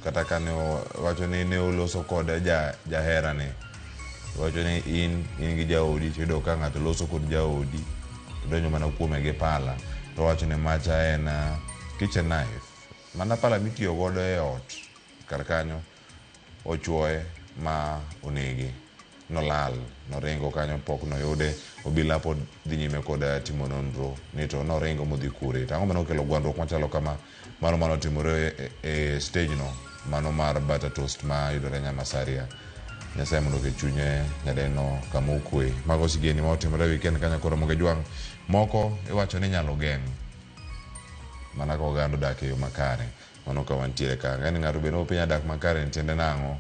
Kata kane wacho ni ne oloso kod jaherane, wacho ni in gi jaodi, to iyudo ka ng'ato loso kod jaodi, to donjo mana kuome gi pala, to wacho ni macha en kitchen knife, mana pala mitiyo godo e ot kar kanyo, ochuoye ma onege. Nolal, noringo kanyo pok noyude. Obila pod dhi nyime kod timo nonro ni to noringo modhi kure. To ang'o mane okelo gwandruok machalo kama mano manotimore e stage no mano mar Butter Toast ma yudore Nyamasaria. Nyasaye mondo oket chunye nyadenno kama okwe. Mago sigeni ma otimore e weekend kanyo koro Ramogi Ajwang'. Moko iwacho ni inyalo geng' mana ka oganda odak e yo makare. Mano ka wantiere ka. Ang'e ni ng'ato bende openja dak makare ni tiende nang'o?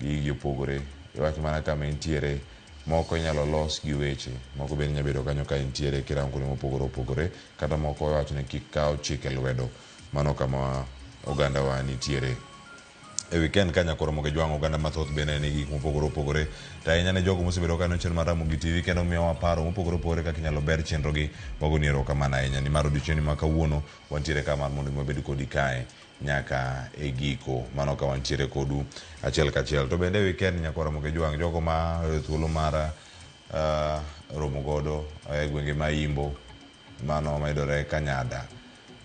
Gigi opogore. Iwacho mana kama intiere. Moko inyalo los gi weche, moko bende nyalo bedo kanyo ka intiere kirango kuonde mopogore opogore, kata moko iwacho ni kik kaw chik e lwedo. Mano kama ogandawa nitiere. E weekend ka nyakoro Ramogi Ajwang' oganda mathoth bende nigi gik mopogore opogore. To ahinya ne jogo mosebedo ka neno chenro mar Ramogi TV kendo miyowa paro mopogore opogore kaka inyalo ber chenrogi. Wagoni erokamano ahinya nimar odiochieng'ni ma kawuono wantiere ka mar mondo mi wabed kodi kae nyaka e giko. Mano ka wantiere kodu achiel kachiel. To bende e weekend nyakwar Ramogi Ajwang' jogo ma oyudo thuolo mar romo godo e gwenge ma Imbo mano mayudore Kanyada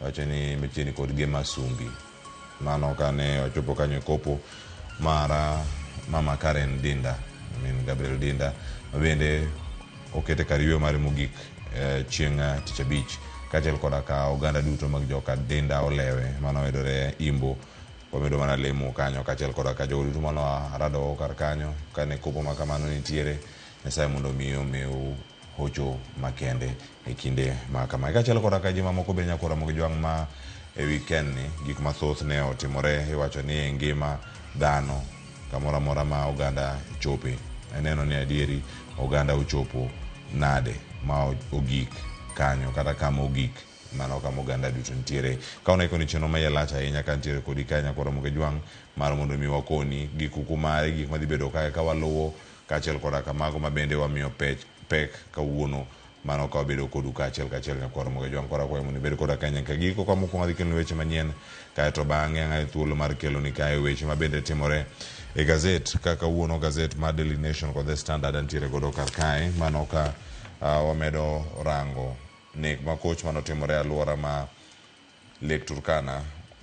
wacho ni machiegni kod Gema Sumbi. Mano kane ochopo kanyo e kopo mar Mama Karen Dinda, min Gabriel Dinda, ma bende okete kar yueyo mare mogik chieng' tich abich kaachiel koda ka oganda duto mag joka Dinda olewe mano yudore Imbo. Wamedo mana lemo kanyo kaachiel koda ka jogo duto mane arado kar kanyo kane kopo ma kamano nitiere. Nyasaye mondo omi omiu hocho makende e kinde ma kama. Kaachiel koda ka ji mamoko bende nyakwar Ramogi Jwang' ma e weekend ni gik mathoth ne otimore. Iwacho ni e ngima dhano kamoro amora ma oganda chope, ineno ni adieri oganda ochopo nade ma ogik kanyo kata kama ogik mano kama oganda duto nitiere. Ka waneko ni chenro ma iye lach ahinya ka nitiere kodi kae nyakwar Ramogi Ajwang' mar mondo mi wakoni gi kuku mare gik madhi bedo kae ka waluwo kaachiel koda ka mago ma bende wamiyo pek kawuono mano ka wabedo kodu kaachiel kachiel nyakwar Ramogi Ajwang'. Koro akwayo mondo ibed koda kae nyaka giko ka mokwongo adhi keloni weche manyien kaeto bang'e ang'ayo thuolo mar keloni kae weche ma bende timore e gazet ka kawuono gazet mar Daily Nation kod The Standard antiere godo kar kae mano ka wamedo rango nek makoch manotimore e alwora ma Lake Turkana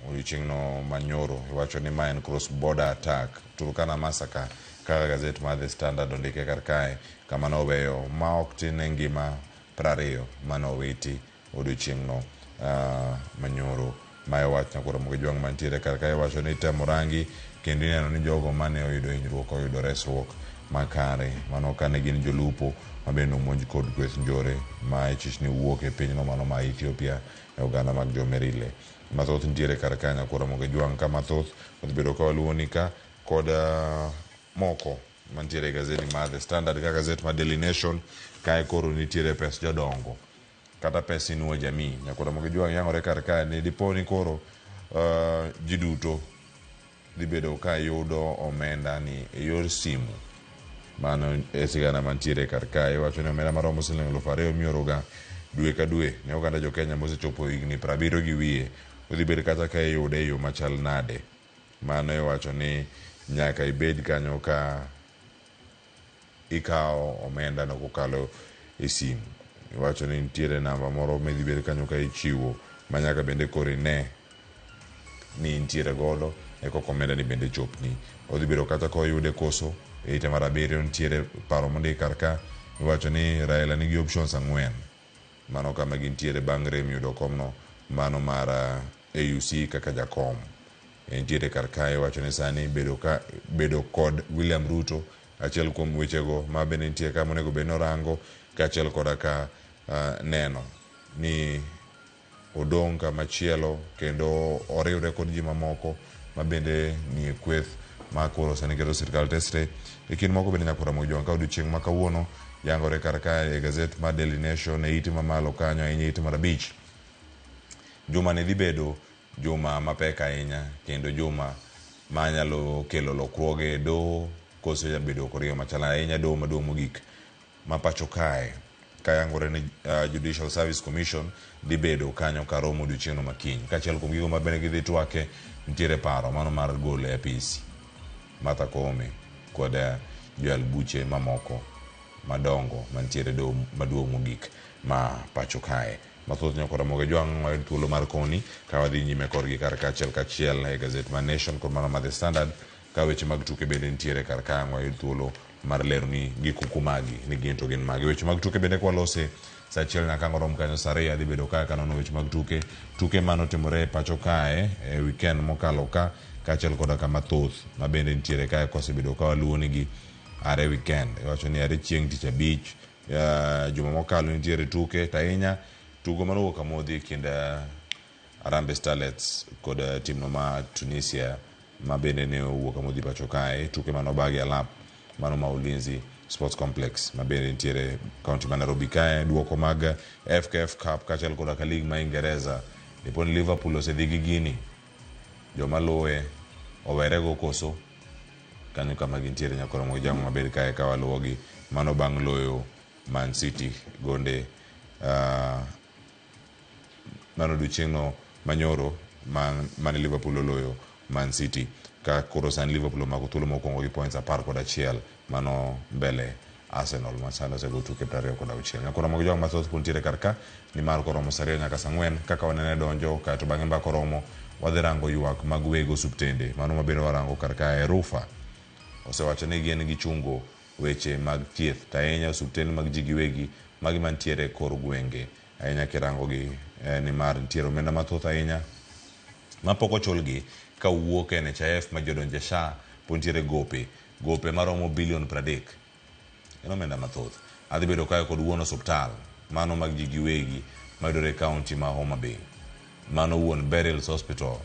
odiochieng'no manyoro. Iwacho ni ma en cross border attack, Turkana massacre kaka gazet mar The Standard ondike kar kae, kama noweyo ma ok tin ne ngima 20 mane owiti odiochieng'no manyoro. Mae wach nyakwar Ramogi Ajwang' mantiere kar kae iwacho ni itemo rangi kendo ineno ni jogo mane oyudo hinyruok oyudo resruok makare. Mano kane gin jolupo ma bende omonj kod kweth njore ma ichich ni wuok e pinyno mano ma Ethiopia e oganda mag jo Merile. Mathoth nitiere kar kae nyakwar Ramogi Ajwang' ka mathoth odhi bedo ka waluwoni ka kod moko mantiere e gazeti mar The Standard ka gazet mar Daily Nation kae koro nitiere pes jodongo kata pes Inua Jamii. Nyakwar Ramogi Ajwang' yangore kar kae ni dipo ni koro ji duto dhi bedo ka yudo omenda ni e yor simu. Mano e sigana mantiere kar kae. Iwacho ni omenda maromo siling 2000 mioroga dwe ka dwe ne oganda jo Kenya mosechopo higni 70 gi wiye odhi bed kata ka iyude e yo machal nade. Mano iwacho ni nyaka ibed kanyo ka ikawo omenda no kokalo e simu. Iwacho ni nitiere namba moro midhi bed kanyo ka ichiwo ma nyaka bende koro ine ni intiere godo e koka omenda ni bende chopni. Odhi bedo kata ka oyude koso e ite mar abiriyo nitiere paro mondik kar ka iwacho ni Raila nigi options 4 mano kama gintiere bang' rem yudo komno mano mar AUC kaka jakom. Entiere kar kae iwacho ni sani bedo kod William Ruto achiel kuom wechego ma bende nitie ka monego bed ni orango kaachiel koda ka neno ni odong' kamachielo kendo oriwre kod ji mamoko ma bende nie kweth ma koro sani keto sirkal tesre. E kind moko bende nyakwar Ramogi Jwang' ka odiochieng' ma kawuono yangore kar kae e gazet mar Daily Nation e ite mamalo kanyo ahinya ite mar 5. Juma ni dhi bedo juma mapek ahinya kendo juma manyalo kelo lokruoge e doho koso jabedo kod yo machal ahinya doho maduong' mogik ma pacho kae kayangore ni Judicial Service Commission dhi bedo kanyo kar romo odiochieng'no makiny. Kaachiel kuom gigo ma bende gidhi twake Nitiere paro mano mar golo e apisi Martha Koome kod joyal buche mamoko madongo mantiere e doho maduong' mogik ma pacho kae. Mathoth nyoko Ramogi Ojwang' wayud thuolo mar koni ka wadhi nyime korgi kar kachiel kachiel e gazet mar Nation kod mano mar The Standard ka weche mag tuke bende nitiere kar ka ang' wayud thuolo mar leroni gi kuku magi ni gin to gin magi. Weche mag tuke bende kwalose saa achiel nyaka ang' orom kanyo saa ariyo adhi bedo kae kanono weche mag tuke tuke manotimore e pacho kae e weekend mokalo ka kaachiel koda ka mathoth ma bende nitiere kae kosebedo ka waluwonigi are weekend iwacho ni are chieng' tich abich uh, juma mokalo nitiere tuke to ahinya tugo manowuok amodhi e kind uh, Harambee Starlets kod uh, timno ma Tunisia ma bende ne owuok amodhi pacho kae tuke mane obagi alap mano ma Ulinzi Sports Complex ma bende nitiere kaunti ma Nairobi kae duoko mag FKF Cup kaachiel koda ka lig ma Ingereza dipo ni Liverpool osedhi gi gini joma luwe owerego koso kanyo kama gintiere nyakoro mo jamo mabed kae ka waluwogi mano bang' loyo Man City gonde uh, mano odiochieng'no manyoro man, mane Liverpool oloyo Man City ka koro sani Liverpool omako thuolo mokwongo gi points 11 mano mbele Arsenal ma sani osego tuke 26. Nyakoro mag jwang' mathoth pod nitiere kar ka nimar koromo saa ariyo nyaka saa ang'wen kaka wanene donjo kaeto bang'e mbaka oromo wadhi rango ywak mag weg osuptende mano mabende warango kar kae Rufa osewacho ni gin gichungo weche mag thieth to ahinya osuptende mag ji giwegi magi mantiere e kor gwenge ahinya kirango gi eh, nimar nitiere omenda mathoth ahinya mapok ochulgi ka wuok e NHIF ma ji odonje SHA pod nitiere gope gope maromo bilion 30 en omenda mathoth. Adhi bedo kae kod wuon osuptal mano mag ji giwegi mayudore e kaunti ma Homa Bay. Mano wuon Beryl's Hospital,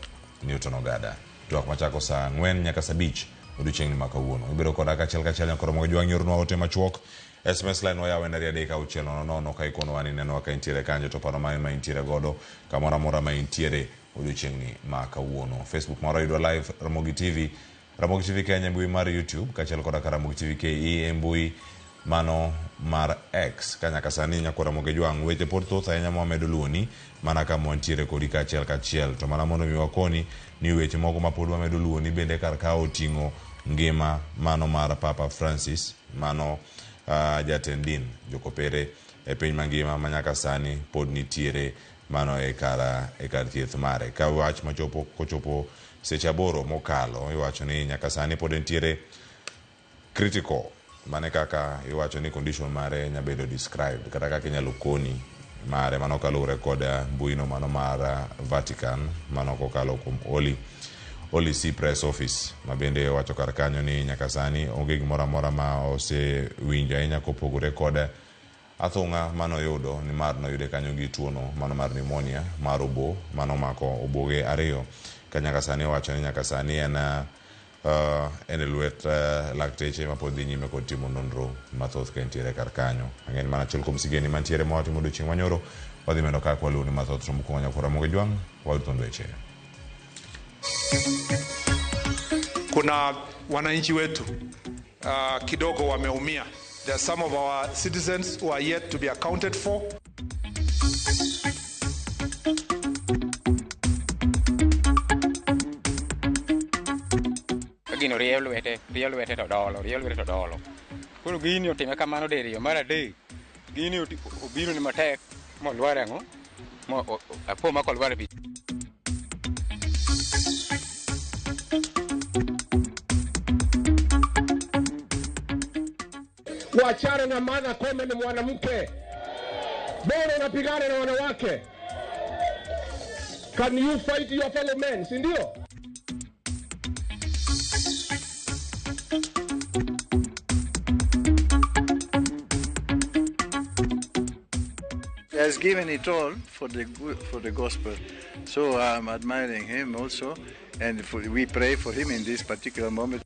Newton Ogada. Twak machako saa ang'wen nyaka saa abich odiochieng'ni ma kawuono. Ibedo koda kachiel kachiel nyaka romo gi jwang' yornwa ote machuok. SMS line wayawo en 23600 ka ikonowa ni nenowa ka intiere kanyo to paro mane ma intiere godo kamoro amora ma intiere odiochieng'ni ma kawuono. Facebook marwa yudwa live Ramogi TV Ramogi TV Kenya e mbui mar YouTube kaachiel koda ka Ramogi TV KE e mbui mano mar X. Ka nyaka sani nyakwa Ramogi Jwang' weche pod thoth ahinya ma wamedo luwoni mana kama wantiere kodi kaachiel kachiel. To mana mondo mi wakoni ni weche moko ma pod wamedo luwoni bende kar ka oting'o ngima mano mar Papa Francis mano uh, jatend din jokopere e piny mangima ma nyaka sani pod nitiere mano e kar, e kar thieth mare. Ka wach machopo kochopo Seche aboro mokalo iwacho ni nyaka sani pod entiere critical. Mane kaka iwacho ni condition mare nya bedo described kata kaka inyalo koni mare mano kaluwore kod mbuino mano mar Vatican mano kokalo kuom Holy Holy See Press Office ma bende owacho kar kanyo ni nyaka sani onge gimoro amora ma osewinjo ahinya kopogore kod Athung'a mane oyudo nimar noyude kanyo gi tuono mano mar pneumonia mar obo mane omako oboge ariyo ka nyaka sani owacho ni nyaka sani en uh, en e lwet uh, lakteche mapod dhi nyime kod timo nonro mathoth ka entiere kar kanyo. Ang'e ni mana achiel kuom sigeni mantiere mawatimo odiochieng' manyoro wadhi medo ka kwaluwo ni mathoth to mokwongo nyaka Ramogi Jwang' wayud thond weche. Kuna wananchi wetu kidogo wameumia. There are some of our citizens who are yet to be accounted for. Ka gino rieyo lwete, rieyo lwete to dolo, rieyo lwete to dolo. Koro gini otime kamano diriyo, mar adek gini obiro ni matek molwar ang'o? Mo apo ma kolwar e pi. Wachana na Martha Koome ni mwanamke, bora unapigana na wanawake. Can you fight your fellow men, si ndio? He has given it all for the gospel. So I'm admiring him also, and we pray for him in this particular moment.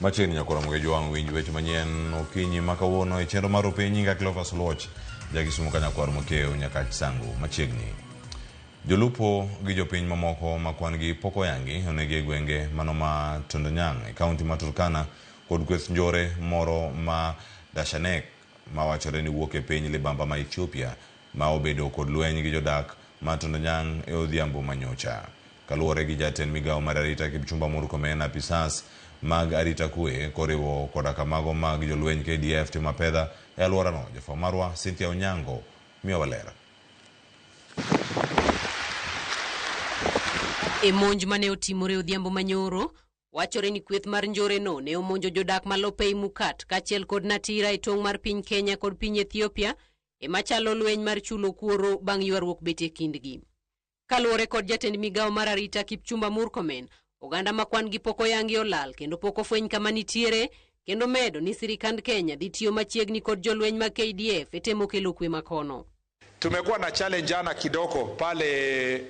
Machiegni nyakora Ramogi Jwang' winj weche manyien okinyi ma kawuono e chenro mar opiny nyinga Cleophas Oluoch ja Kisumu ka nyakwar Mokeo Nyakach Sango machiegni. Jolupo gi jopiny mamoko ma kwan gi pok oyangi onegi e gwenge mano ma Tondonyang' e kaunti ma Turkana kod kweth njore moro ma Dashanek ma wachore ni wuok e piny libamba ma Ethiopia ma obedo kod lweny gi jodak ma Tondonyang' e odhiambo manyocha. Kaluwore gi jatend migawo mar arita Kipchumba Murkomen, apisas mag arita kwe koriwo koda kamago mag jolweny KDF timo apedha e alworano. Jafwambo marwa Cynthia Onyango miyowa ler. E monj mane otimore odhiambo manyoro, wachore ni kweth mar njoreno ne omonjo jodak ma Lopei Mukat kaachiel kod Natira e tong' mar piny Kenya kod piny Ethiopia ema chalo lweny mar chulo kuoro bang' ywaruok bet e kindgi. Kaluwore kod jatend migawo mar arita Kipchumba Murkomen, oganda ma kwan gi pok oyangi olal kendo pok ofweny kama nitiere, kendo medo ni sirikand Kenya dhi tiyo machiegni kod jolweny mag KDF e temo kelo kwe makono. Tumekuwa na challenge jana kidogo pale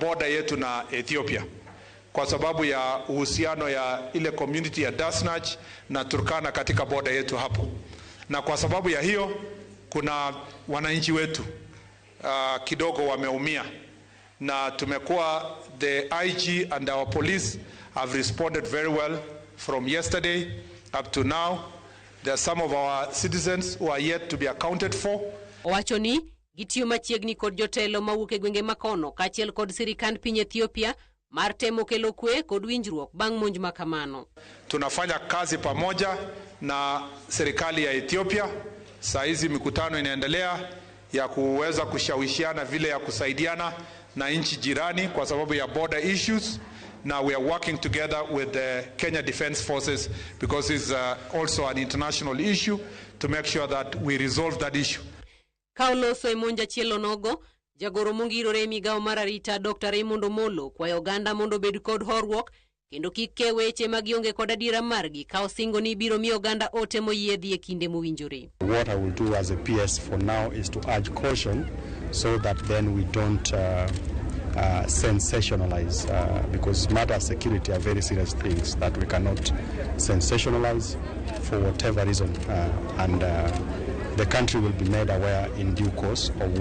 border yetu na Ethiopia kwa sababu ya uhusiano ya ile community ya Dasnach na Turkana katika border yetu hapo, na kwa sababu ya hiyo kuna wananchi wetu kidogo wameumia, na tumekuwa the IG and our police have responded very well from yesterday up to now. There are some of our citizens who are yet to be accounted for. Owacho ni gitiyo machiegni kod jotelo mawuok e gwenge makono kaachiel kod sirikand piny Ethiopia mar temo kelo kwe kod winjruok bang' monj ma kamano. Tunafanya kazi pamoja na serikali ya Ethiopia. Saa hizi mikutano inaendelea ya kuweza kushawishiana vile ya kusaidiana na nchi jirani kwa sababu ya border issues. Now we are working together with the Kenya Defence Forces because it's also an international issue to make sure that we resolve that issue. Ka oloso e monj achiel onogo, jagoro mongirore e migawo mar arita Dr. Raymond Omolo kwayo oganda mondo obed kod horuok kendo kik ke weche ma gionge kod adiera margi ka osingo ni ibiro mi oganda ote moyiedhi e kinde mowinjore. What I will do as a PS for now is to urge caution so that then we don't sensationalize, because matters security are very serious things that we cannot sensationalize for whatever reason, and the country will be made aware in due course of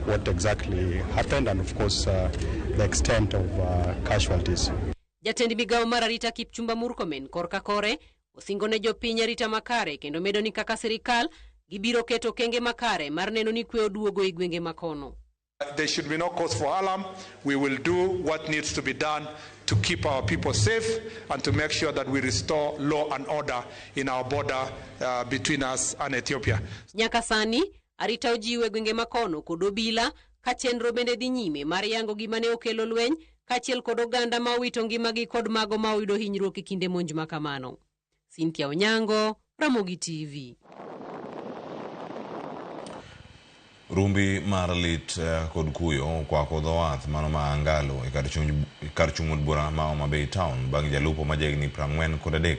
what exactly happened and of course the extent of casualties. Jatend migawo mar arita Kipchumba Murkomen korka kore osingo ne jopiny arita makare kendo medo ni kaka sirikal gibiro keto okenge makare mar neno ni kwe oduogo e gwenge makono. There should be no cause for alarm. We will do what needs to be done to keep our people safe and to make sure that we restore law and order in our border between us and Ethiopia. Nyaka sani arita ojiw e gwenge makono kod obila ka chenro bende dhi nyime mar yango gima ne okelo lweny kaachiel kod oganda ma owito ngimagi kod mago ma oyudo hinyruok e kinde monj ma kamano. Cynthia Onyango, Ramogi TV. Rumbi mar lit kod kuyo okwako dho wath mano ma Angalo e kar chung' od bura ma Homa Bay Town bang' jalupo ma jahigni 43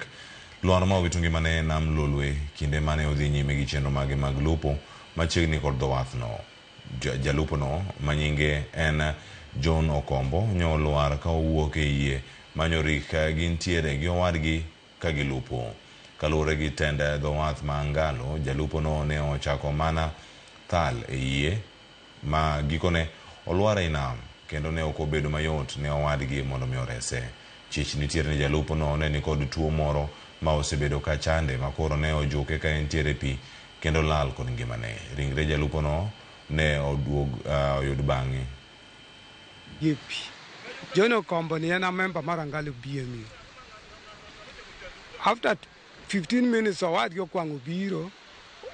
lwar ma owito ngimane e nam Lolwe kinde mane odhi nyime gi chenro mage mag lupo machiegni kod dho wathno. Jalupono ma nyinge en John Okombo nyo olwar ka owuok e yie manyorik gintiere gi owadgi ka gilupo. Kaluwore gi tend dho wath ma Angalo, jalupono ne ochako mana thal e yie ma gikone olwar ei nam kendo ne ok obedo mayot ne owadgi mondo mi orese. Chich nitiere ni jalupono ne nikod tuo moro ma osebedo ka chande ma koro ne ojuke ka entiere e pi kendo lal kod ngimane. Ringre jalupono ne oduog oyud bang'e. Pi. John Okombo ni en a member mar Angalo BMU. After 15 minutes owadgi okwang'o biro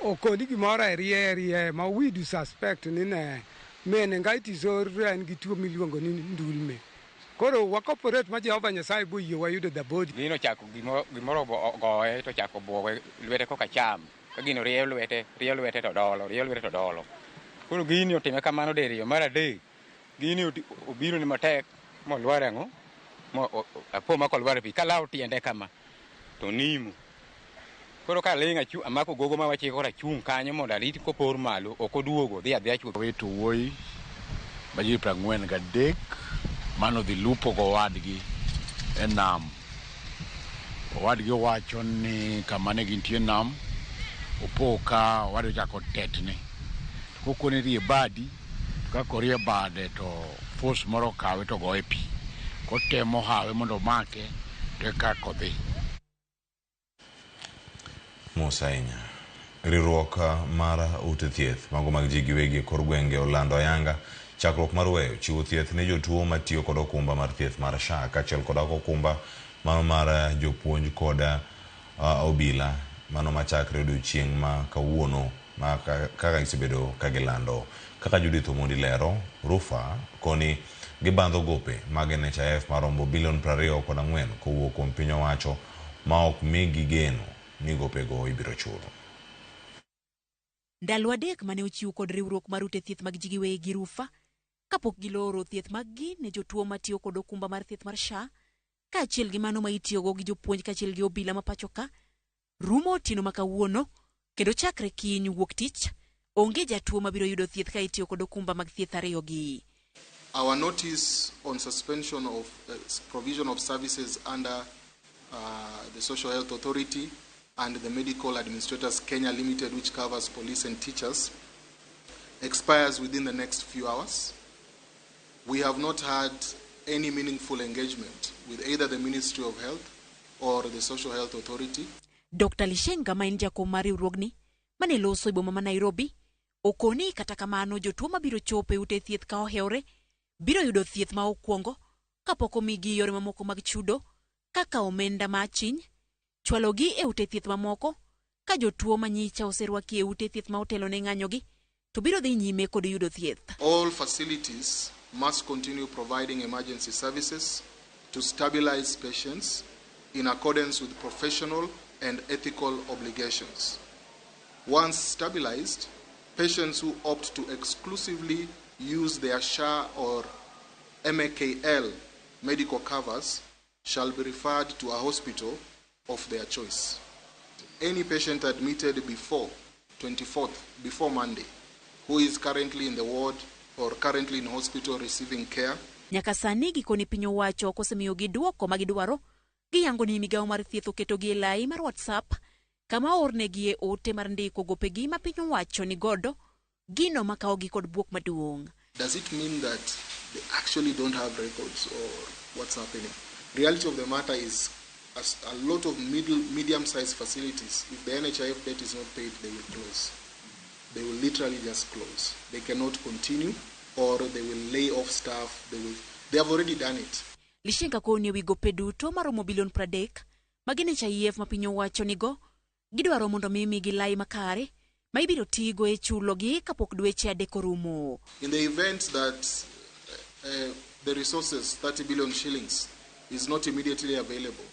okoni gimoro e rie rie ma we do suspect ni ne meningitis or en gi tuo miluongo ni ndulme. Koro wa cooperate ma Jehova Nyasaye boyie wayudo the body. Gino chako gimoro goye to chako buoge lwete koka cham. Ka gino rieyo lwete to dolo, rieyo lwete to dolo. Koro gini otime kamano diriyo mar adek. Gini obiro ni matek molwar ang'o? Apo ma kolwar e pi kalawo tiende kama to nimo. Koro ka ling' amako gogo ma wachiko koro achung' kanyo mondo arit kopor malo ok oduogo dhi adhiya chuth. Owito wuoyi ma ji 43 manodhi lupo gowadgi e nam. Owadgi owacho ni kama ne gintie nam opo ka owadgi ochako tetni. To kokone rie badi Ka korie bade to force moro kawe to goye pi. Kotemo hawe mondo omake to eka kodhi. Mos ahinya. Riwruok mar ute thieth mago mag ji giwegi e kor gwenge olando ayanga chakruok mar weyo chiwo thieth ne jotuo matiyo kod okumba mar thieth mar SHA kaachiel kod okumba mano mar jopuonj kod obila mano machakre odiochieng' ma kawuono ma kaka gisebedo ka gilando. Kaka Judith Omondi lero, Rufa koni gibandho gope mag NHIF marombo bilion 24 kowuok kuom piny owacho ma ok migi geno ni gopego ibiro chulo. Ndalo 3 mane ochiw kod riwruok mar ute thieth mag ji giwegi Rufa kapok giloro thieth mag gi ne jotuo matiyo kod okumba mar thieth mar SHA kaachiel gi mano ma itiyogo gi jopuonj kaachiel gi obila ma pacho ka rumo otieno ma kawuono kendo chakre kiny wuok tich onge jatuo mabiro yudo thieth ka itiyo kod okumba mag thieth ariyo gi. Our notice on suspension of provision of services under the Social Health Authority and the Medical Administrators Kenya Limited, which covers police and teachers, expires within the next few hours. We have not had any meaningful engagement with either the Ministry of Health or the Social Health Authority. Dr. Lishenga ma en jakom mar riwruogni mane loso e boma ma Nairobi okoni kata kamano jotuo mabiro chopo e ute thieth ka ohewre biro yudo thieth ma okwongo kapok omigi yore mamoko mag chudo kaka omenda ma achiny chwalogi e ute thieth mamoko ka jotuo manyicha oserwaki e ute thieth ma otelo ne ng'anyogi to biro dhi nyime kod yudo thieth. All facilities must continue providing emergency services to stabilize patients in accordance with professional and ethical obligations. Once stabilized, patients who opt to exclusively use their SHA or MAKL medical covers shall be referred to a hospital of their choice. Any patient admitted before 24th, before Monday, who is currently in the ward or currently in hospital receiving care, Nyaka sani gikoni piny owacho ok osemiyogi duoko ma gidwaro. Giyango ni migawo mar thieth oketogi e lai mar WhatsApp kama oornegie ote mar ndiko gopegi ma piny owacho ni godo gino makawogi kod buok maduong'. Does it mean that they actually don't have records or what's happening? Reality of the matter is, as a lot of medium-sized facilities, if the NHIF debt is not paid, they will close. They will literally just close. They cannot continue, or they will lay off staff. They have already done it. Lishenga koni ewi gope duto maromo bilion 30 mag NHIF ma piny owacho nigo gidwaro mondo mi migi lai makare ma ibiro tigo e chulogi kapok dweche 3 orumo. In the event that the resources, 30 billion shillings, is not immediately available,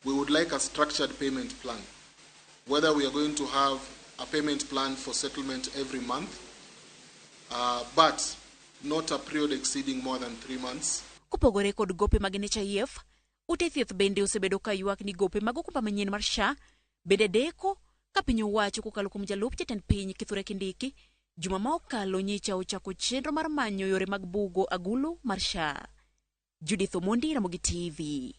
we would like a structured payment plan. Whether we are going to have a payment plan for settlement every month, but not a period exceeding more than 3 months. Kopogore kod gope mag NHIF, ute thieth bende osebedo ka ywak ni gope mag okumba manyien mar SHA bende deko ka piny owacho kokalo kuom jalup jatend piny Kithure Kindiki juma ma okalo nyicha ochako chenro mar manyo yore mag bugo agulu mar SHA. Judith Omondi, Ramogi TV.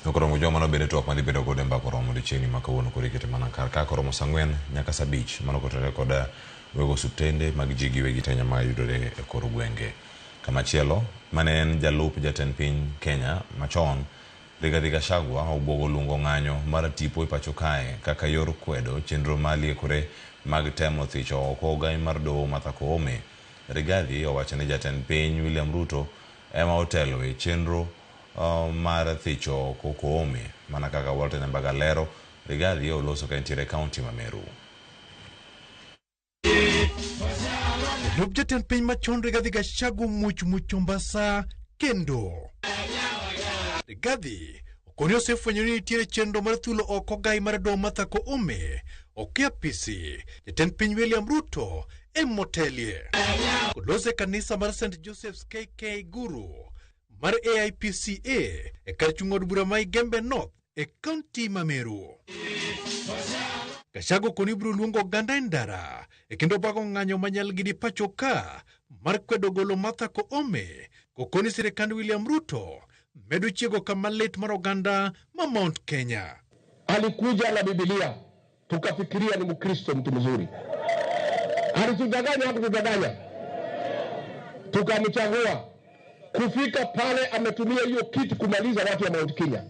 Okoromo joma nobedo twak madhi bedo godo e mbaka oromo odiochieng'ni ma kawuono koro ikete mana kar ka koromo saa 4 nyaka saa 5 mano kotenore kod wego osiptende mag ji giwegi tenya mayudore e kor gwenge. Kamachielo mane en jalup jatend piny Kenya machon Rigathi Gachagua obwogo luongo ng'anyo mar tipo e pacho kae kaka yor kwedo chenro ma liekore mag temo thicho oko ogai mar doho Martha Koome. Rigathi owacho ni jatend piny William Ruto ema otelo e chenro mar thicho oko Koome. Mana kaka Walter Nyambaga lero, Rigathi oloso ka entiere e kaunti ma Meru. Jalup jatend piny machon Rigathi Gachagua much Mombasa kendo. Rigathi okoni osefwenyo ni nitiere chenro mar thulo oko gai mar doho Martha Koome ok e apisi jatend piny William Ruto emotelie. Kolose kanisa mar St Joseph's KK Guru mar AIPCA e kar chung' od bura ma Igembe North e kaunti ma Meru. Gachagua okoni biro luongo oganda e ndara e kendo bago ng'anyo manyal gi pacho ka mar kwedo golo Martha Koome kokoni sirikand William Ruto medo chiego kama lit mar oganda ma Mount Kenya. Alikuja na Biblia tukafikiria ni Mkristo mtu mzuri. Alitudanganya hakutudanganya? Tukamchagua. Kufika pale ametumia hiyo kitu kumaliza watu wa Mount Kenya.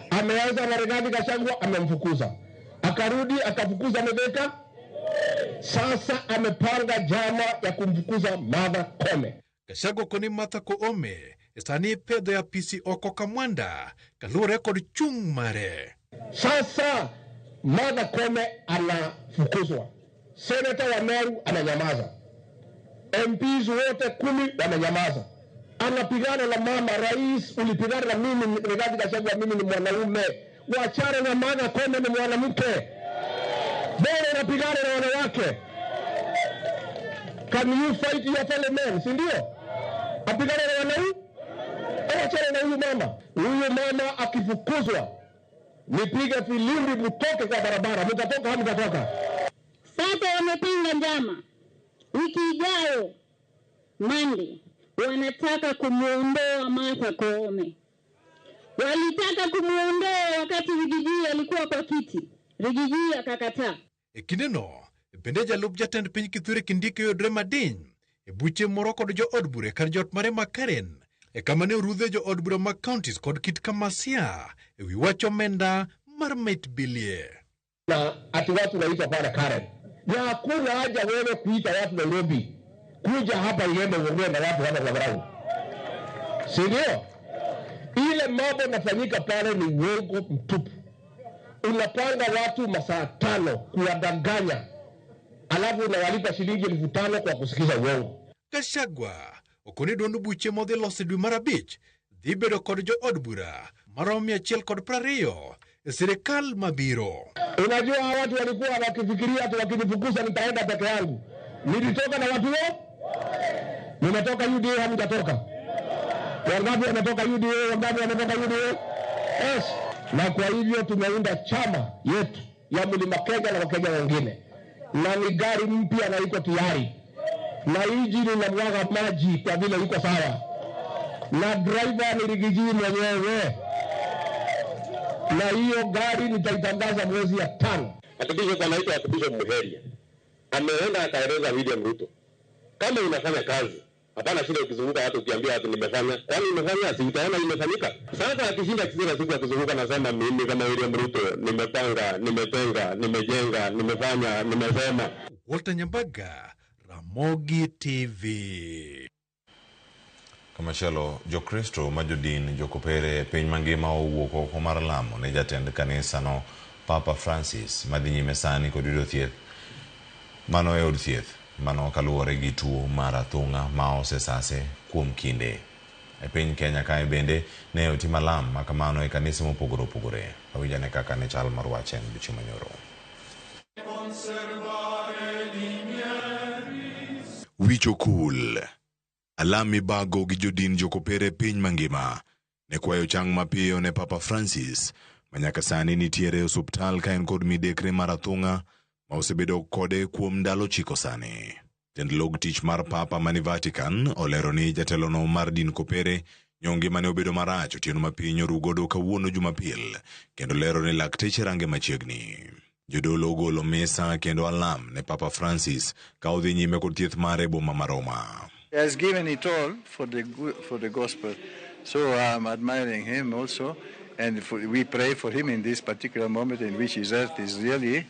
Ameanza na Rigathi Gachagua, amemfukuza. Akarudi akafukuza Mithika. Sasa amepanga jama ya kumfukuza Martha Koome. Gachagua koni Martha Koome sani pedho ya apisi oko Kamwanda kaluwore kod chung' mare. Sasa Martha Koome anafukuzwa, seneta wa Meru ananyamaza, MPs wote 10 wananyamaza. Anapigana na mama rais, ulipigana na mimi Rigathi Gachagua, mimi ni mwanaume. Wachana na Martha Koome, ni mwanamke. Bora unapigana na wanawake. Can you fight your fellow men, si ndio? Apigane na wanaume? Wachana na huyu mama. Huyu mama akifukuzwa, nipige filimbi mtoke kwa barabara. Mtatoka au mtatoka? Sasa wamepinga njama. Wiki ijayo Monday wanataka kumuondoa Martha Koome. Walitaka kumuondoa wakati Rigiji alikuwa kwa kiti. Rigiji akakataa. E kindeno, bende jalup jatend piny Kithure Kindiki oyudre madiny e buche moro kod jood bura e kar jot mare ma Karen e kama ne orudhe jood bura mag counties kod Kit Kamasia e wi wach omenda mar mit bilie. Na ati watu wanaitwa pale Karen. Na hakuna haja wewe kuita watu Nairobi. Kuja hapa iende uongee na watu hapa kwa ground. Si ndio? Ile mambo yanafanyika pale ni uongo mtupu. Unapanga watu masaa 5 kuwadanganya, alafu unawalipa shilingi 5,000 kwa kusikiza uongo. Gachagua okoni duond buche modhi loso dwe mar 5 dhi bedo kod jood bura maromo 120 e sirikal mabiro. Unajua hawa watu walikuwa wakifikiria ati wakinifukuza nitaenda peke yangu. Nilitoka na watu wao? Nimetoka UDA, hamjatoka. Wangapi wametoka UDA? Wangapi wametoka UDA? Yes. Na kwa hivyo tumeunda chama yetu ya Mlima Kenya na Wakenya wengine. Na ni gari mpya na iko tayari. Na injini inamwaga maji kwa vile iko sawa. Na driver ni Rigiji mwenyewe. Na hiyo gari nitaitangaza mwezi ya 5. Archbishop anaitwa Archbishop Muheria. Ameenda akaeleza William Ruto. Kama unafanya kazi, hapana shida ukizunguka watu ukiambia watu nimefanya. Kwani umefanya? Si utaona imefanyika. Sasa akishinda kila siku akizunguka nasema mimi kama William Ruto nimepanga, nimetenga, nimejenga, nimefanya, nimesema. Walter Nyambaga, Ramogi TV. Kamachielo, Jokristo ma jodin jokopere piny mangima owuok oko mar lamo ne jatend kanisano Papa Francis madhi nyime sani kod yudo thieth mano e od thieth mano kaluwore gi tuo mar athung'a ma osesase kuom kinde. E piny Kenya kae bende ne otim alam ma kamano e kanise mopogore opogore. Awinjane kaka ne chal mar wach en odiochieng' manyoro. Wich okul. Alam mibago gi jodin jokopere piny mangima ne kwayo chang mapiyo ne Papa Francis ma nyaka sani nitiere e osuptal ka en kod midekre mar athung'a ma osebedo kode kuom ndalo 9 sani. Jatend log tich mar Papa mani Vatican olero ni jatelono mar din kopere nyo ngimane obedo marach otieno ma piny orugodo kawuono Jumapil kendo lero ni lakteche range machiegni. Jodolo ogolo misa kendo alam ne Papa Francis ka odhi nyime kod thieth mare e boma ma Roma. He has given it all for the gospel. So I'm admiring him also, and we pray for him in this particular moment in which his health is really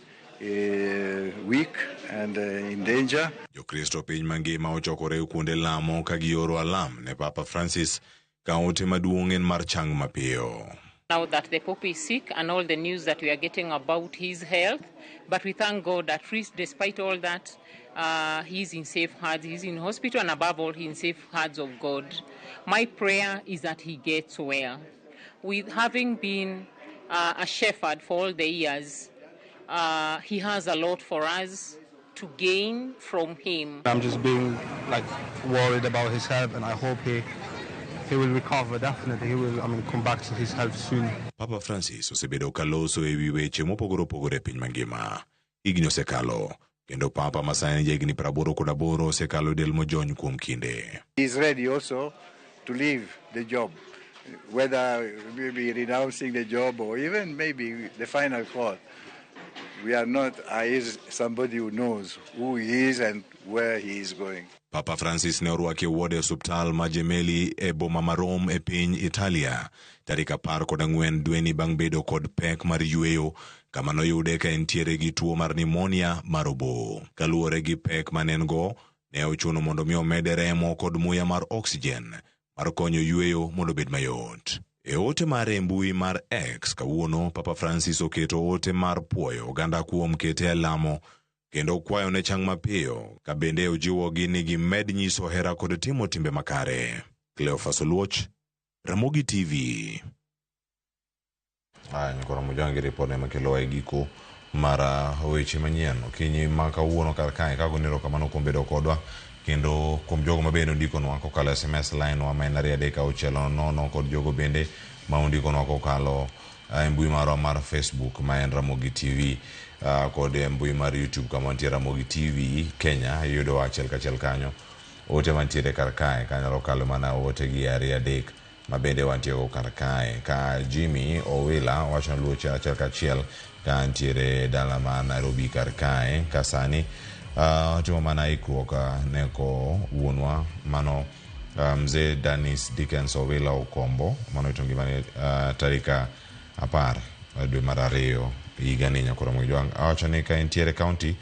weak and in danger. Jokristo piny mangima ochokore kuonde lamo ka gioro alam ne Papa Francis ka ote maduong' en mar chang mapiyo. Now that the Pope is sick and all the news that we are getting about his health, but we thank God that despite all that, he's in safe hands, he's in hospital, and above all, he's in safe hands of God. My prayer is that he gets well. With having been a shepherd for all the years, he has a lot for us to gain from him. I'm just being worried about his health, and I hope he will recover, definitely. He will, come back to his health soon. Papa Francis osebedo ka loso ewi weche mopogore opogore e piny mangima. Higni osekalo, kendo Papa ma sani ja higni 88 osekalo del mojony kuom kinde. He is ready also to leave the job, whether maybe renouncing the job or even maybe the final call. We are not, is somebody who knows who he is and where he is going. Papa Francis ne orwaki e ward e osuptal ma Gemelli e boma ma Rome e piny Italia tarik 14 dweni bang' bedo kod pek mar yweyo kama noyude ka entiere gi tuo mar pneumonia mar obo. Kaluwore gi pek mane en go, ne ochuno mondo mi omede remo kod muya mar oxygen mar konyo yweyo mondo obed mayot. E ote mare e mbui mar X kawuono, Papa Francis oketo ote mar puoyo oganda kuom kete e lamo kendo kwayo ne chang mapiyo, ka bende ojiwogi ni gimed nyiso hera kod timo timbe makare. Cleophas Oluoch, Ramogi TV. Aya, nyikoro Mujangi ripode makelowa e giko mar weche manyien okinyi ma kawuono kar kae. Kagoni erokamano kuom bedo kodwa kendo kuom jogo mabende ondikonwa kokalo SMS line wa ma en 23600 kod jogo bende ma ondikonwa kokalo e mbui marwa mar Facebook ma en Ramogi TV kod e mbui mar YouTube kama wantie Ramogi TV Kenya. Iyudowa achiel kachiel kanyo. Ote mantiere kar kae kanyalo kalo mana ote gi 2 3 ma bende wantie go kar kae. Ka Jimmy Owila wacho ni luoche achiel kachiel ka ntiere dala ma Nairobi kar kae. Ka sani otimo mana ikruok ne ko wuonwa mano mzee Dennis Dickens Owila Okombo mano ito ngimane tarik 10 dwe mar 2 higani. Nyakoro Mojwang awacho ni ka entiere county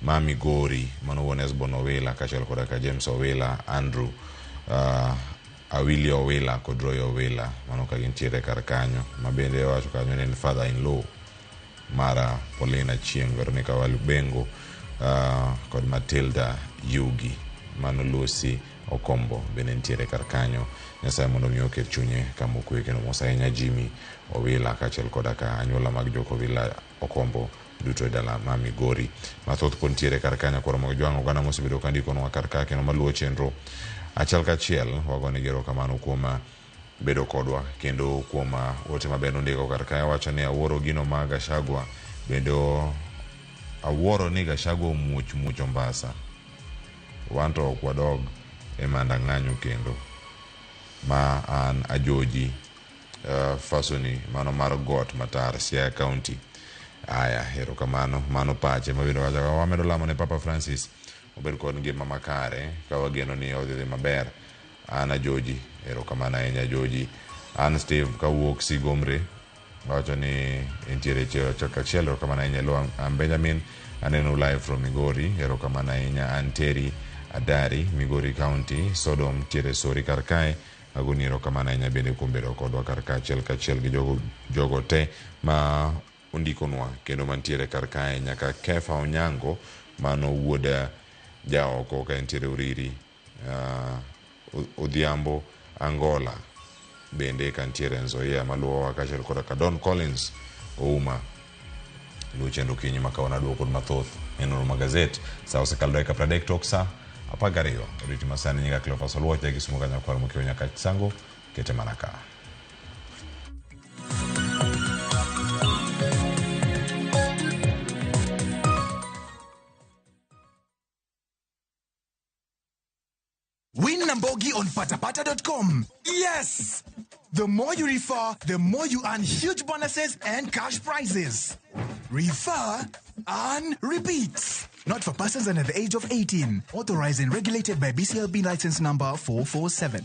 ma Migori mano wuon Esbon Owila kaachiel koda ka James Owila, Andrew Awili Owila kod Roy Owila mano ka gintiere kar kanyo. Ma bende wacho kanyo ni en father in law mara Paulina Chieng, Veronica Walubengo kod Matilda Yugi mano Lucy Okombo bende nitiere kar kanyo. Nyasaye mondo mi oket chunye kama okwe kendo mos ahinya Jimmy Owila kaachiel koda ka anyuola mag jok Owila Okombo duto e dala ma Migori. Mathoth pod nitiere kar kanyo. Koro Mojwang' oganda mosebedo ka ndikonwa kar ka kendo maluwo chenro achiel kachiel. Wagonegi erokamano kuom bedo kodwa kendo kuom ote maber nondiko kar kae. Wacho ni awuoro gino ma Gachagua bende awuoro ni Gachagua omuoch muocho Mombasa. Wan to ok wadog e manda ng'anyo kendo. Ma an Ajoji Fasoni mano mar Got Matar, Siaya County. Aya, erokamano. Mano pache mabende wacho wamedo lamo ne Papa Francis obed kod ngima makare ka wageno ni odhi dhi maber. An Ajoji, erokamano ahinya Ajoji. An Steve kawuok Sigomre wacho ni entiere achiel kachiel, erokamano ahinya. Hello, I'm Benjamin, aneno live from Migori, erokamano ahinya. An Terry Adari, Migori County, Sodom tiere Sori kar kae. Agoni erokamano ahinya bende kuom bedo kodwa kar ka achiel kachiel gi jogo te ma ondikonwa kendo mantiere kar kae nyaka Kefa Onyango mano wuod jaoko ka entiere Uriri, Odhiambo Angola bende kantiere Nzoia maluwowa kaachiel koda ka Don Collins Ouma. Luwo chenro okinyi ma kawuono aduogo kod mathoth e nonro mag gazet. Sa osekalo dakika 30 tok sa 12. Oriti masani nyinga Cleophas Oluoch, ja Kisumu ka nyakwar Mokio nyaka Sango, kete mana ka. Win Nambogi on patapata.com. Yes! The more you refer, the more you earn huge bonuses and cash prizes. Refer, earn, repeat. Not for persons under the age of 18. Authorized and regulated by BCLB license number 447.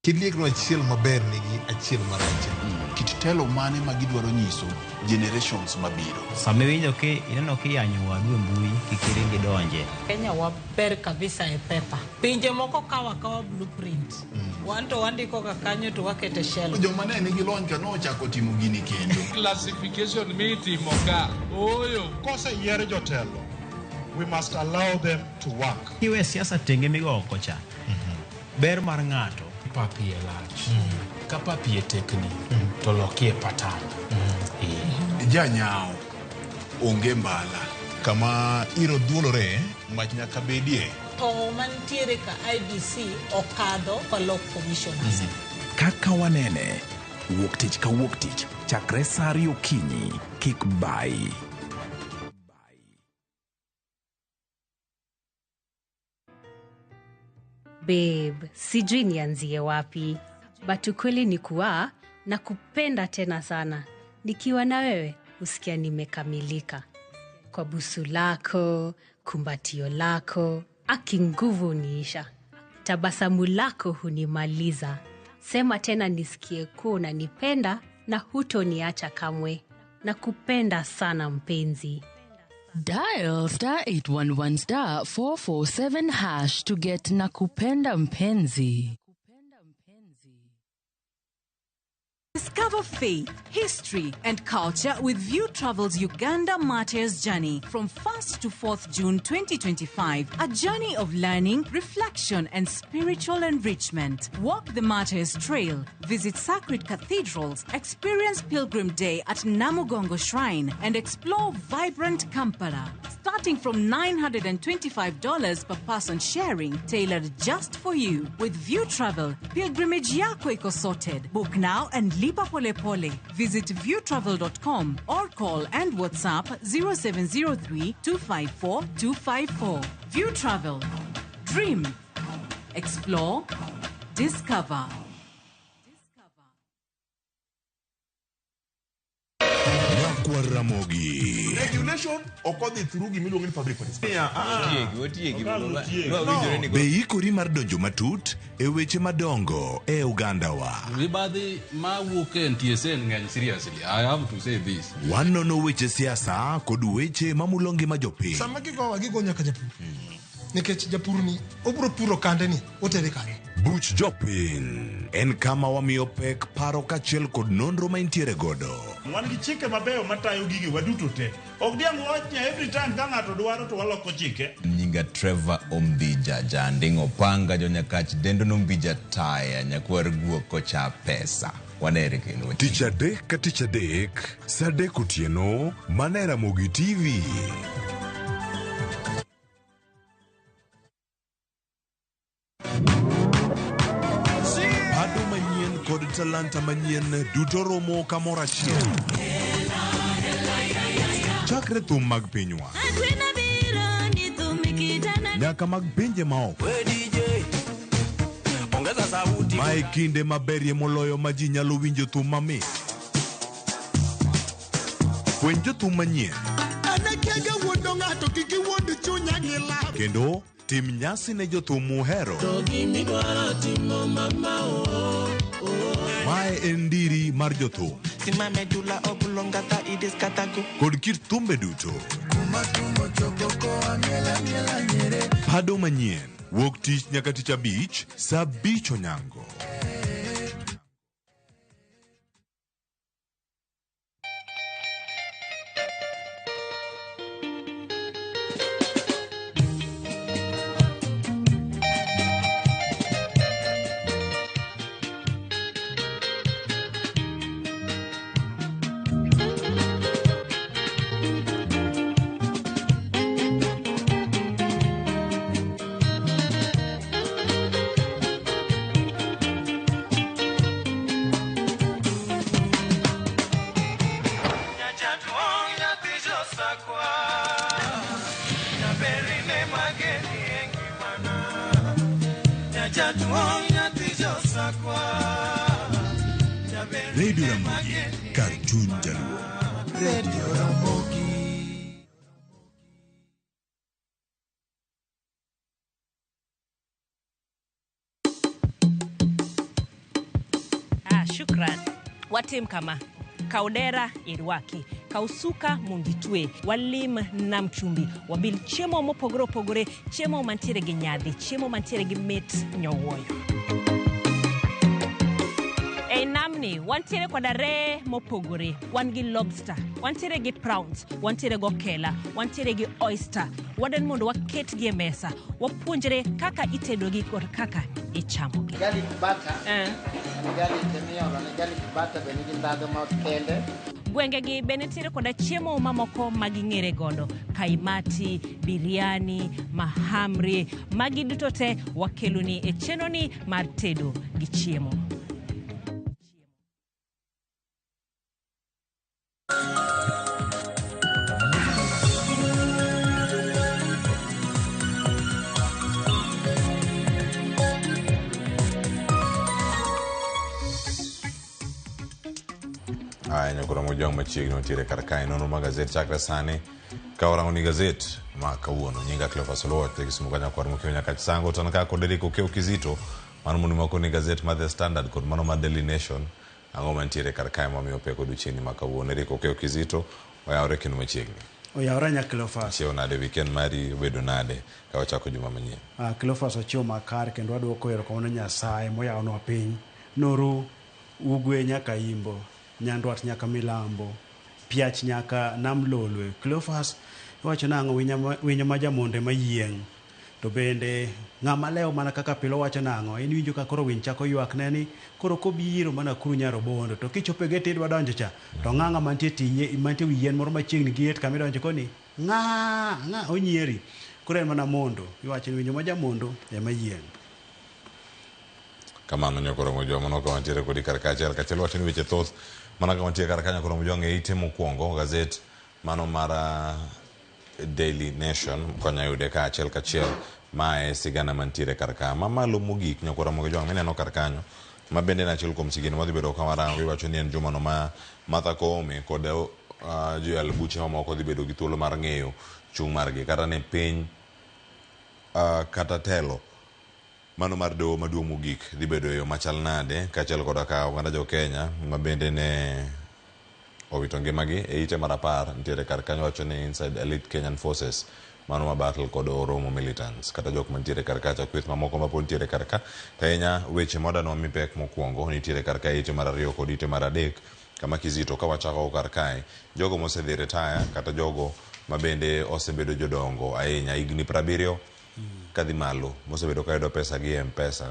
Kiliekno achiel maber nigi achiel marach. Kit telo mane ma gidwaro nyiso generations mabiro. Sama iwinjo ki ineno kiyanyo wadu e mbui kik iring idonje. Kenya waber kabisa e pepa. Pinje moko kawa kawa blueprint. Wan to wandiko ga kanyo to wakete shelf. Joma ne nigi lony ka nochako timo gini kendo. Classification mitimo ka. Ooyo. Koseyier jotelo, we must allow them to work. Iwe siasa tenge migo oko cha. Ber mar ng'ato. Papi e lach. Ka papi e tekni, to lokie patan. Janyao, onge mbala. Kama iro dhuolore, mach nyaka bedie. To mantiere ka IBC okadho kolok commissioners. Kaka wanene, wuok tich ka wuok tich, chakre sa 2 okinyi, kik bayi. Babe, sijui nianzie wapi, but ukweli ni kuwa nakupenda tena sana. Nikiwa na wewe, usikia nimekamilika. Kwa busu lako, kumbatio lako, aki nguvu uniisha. Tabasamu lako hunimaliza. Sema tena nisikie kuwa unanipenda na hutoniacha kamwe. Nakupenda sana mpenzi. Dial star 811 star 447 hash to get Nakupenda Mpenzi. Discover faith, history, and culture with View Travel's Uganda Martyrs Journey from 1st to 4th June 2025. A journey of learning, reflection, and spiritual enrichment. Walk the Martyrs Trail, visit sacred cathedrals, experience Pilgrim Day at Namugongo Shrine, and explore vibrant Kampala. Starting from $925 per person sharing, tailored just for you. With View Travel, pilgrimage yako iko sorted. Book now and lipa pole pole. Visit viewtravel.com or call and WhatsApp 0703 254 254. View Travel. Dream. Explore. Discover. Nyakwar Ramogi. Regulation ok odhi through gimiluongo ni public participation. Otiegi, No. Be ikori mar donjo matut e weche madongo e ogandawa? Mibadhi mawuok e NTSA ng'eny seriously. I have to say this. Wanono weche siasa kod weche mamulo ngima jopiny. Sama gigowa gigo nyaka japur nikech japur ni obiro puro kande ni otere kanye. Buch jopiny en kama wamiyo pek paro kaachiel kod nonro ma intiere godo. Wan gi chike mabeyo matayo gige waduto te. Ok diang' wach ni every time ka ng'ato dwaro to waloko chike. Nyinga Trevor Ombija, janding' opanga jonyakach dendo nombija taya nyakwar guok kocha pesa. Wanere kendo. Tich adek ka tich adek, sa adek otieno, mana e Ramogi TV. Pado manyien kod talanta manyien duto romo kamoro achiel. Chakre thum mag pinywa nyaka mag pinje maoko. Mae kinde maberie moloyo ma ji nyalo winjo thum mamit. Fweny jothum manyien Anakiaga wuondo ng'ato kik iwuond chunya gi lab. kendo tim nyasi ne jothum muhero. Mae en ndiri mar jothum kod kit thumbe duto. Pado manyien wuok tich nyaka tich abich sa abich onyango. Radio Ramogi, kar chuny jaluo. Radio Ramogi. Ah, shukran. Watim kama. Kaw dera irwaki, kaw suka mondo itwe, walim nam chumbi, wabil chiemo mopogore opogore, chiemo mantiere gi nyadhi, chiemo mantiere gi mit nyowuoyo. Ei namni wantiere koda reye mopogore, wan gi lobster, wantiere gi prawns, wantiere gi okela, wantiere gi oyster. Wadwani mondo waketgi e mesa, wapuonjre kaka itedogi kod kaka ichamogi. Garlic butter. Garlic miolo ne garlic butter be nigi ndhadhu ma kende. Gwengegi be nitiere koda chiemo mamoko ma ging'ere godo, kaimati, biryani, mahamri, magi duto te wakeloni e chenroni mar tedo gi chiemo. Aya, nyakoro mojwang' machiegni wantiere kar kae nonro mag gazet chakre sani ka warango ni gazet ma kawuono nyinga Cleophas Oluoch e Kisumu ka nyakwar Mokeo Nyakach Sango to an ka kod Eric Okeo Kizito mano mondo mako ni gazet mar The Standard kod mano mar Daily Nation ang'o mantiere kar kae mamiyo pek odiochieng'ni ma kawuono Eric Okeo Kizito oyawore kendo machiegni Oyawore nya Cleophas. Chiew nade weekend mari obedo nade ka wachako juma manyien Cleophas ochiewo makare kendo wadwoko erokamano Nyasaye moyawonwa piny. Noru ugwe nyaka imbo, nyandwat nyaka milambo, piach nyaka nam lolwe. Cleophas iwacho nang'o winyo ma jamonde mayieng'. To bende ng'ama lewo mana kaka pile owacho nang'o, in iwinjo ka koro winy chako ywak ne ni koro kobiro mana Nakuru Nyarobondo to kichopo e gate idwa donjo cha to ng'ang'a mantie tie mantie wi yien moro machiegni gi gate kama idonjo koni ng'a ng'a onyieri. Koro en mana mondo, iwacho ni winyo ma jamondo ema yieng'. Kamano nyakoro mojwang' mano ka wantiere kodi kar kaachiel kachiel wacho ni weche thoth mana ka wantie kar ka nyakoro mojwang' e ite mokwongo gazet mano mar Daily Nation konya yude ka achiel kachiel mae sigana mantiere kar ka mamalo mogik nyakoro mojwang' mineno kar kanyo ma bende en achiel kuom sigana madhi bedo ka warango iwacho ni en jumano ma Martha Koome kod joyal buche mamoko dhi bedo gi thuolo mar ng'eyo chung' margi kata ne piny kata telo mano mar doho maduong' mogik dhi bedo e yo machal nade kaachiel koda ka oganda jo Kenya ma bende ne owito ngimagi e ite mar 10 nitiere kar kanyo wacho ni inside elite Kenyan forces mano ma battle kod Oromo militants kata jok mantiere kar kacha kweth mamoko ma pod nitiere kar ka to ahinya weche modanwa mi pek mokwongo nitiere kar ka ite mar 2 kod ite mar 3 kama Kizito ka wachako kar kae jogo mosedhi retire kata jogo ma bende osebedo jodongo ahinya higni 70 kadhi malo mosebedo kayudo pesa gi M-Pesa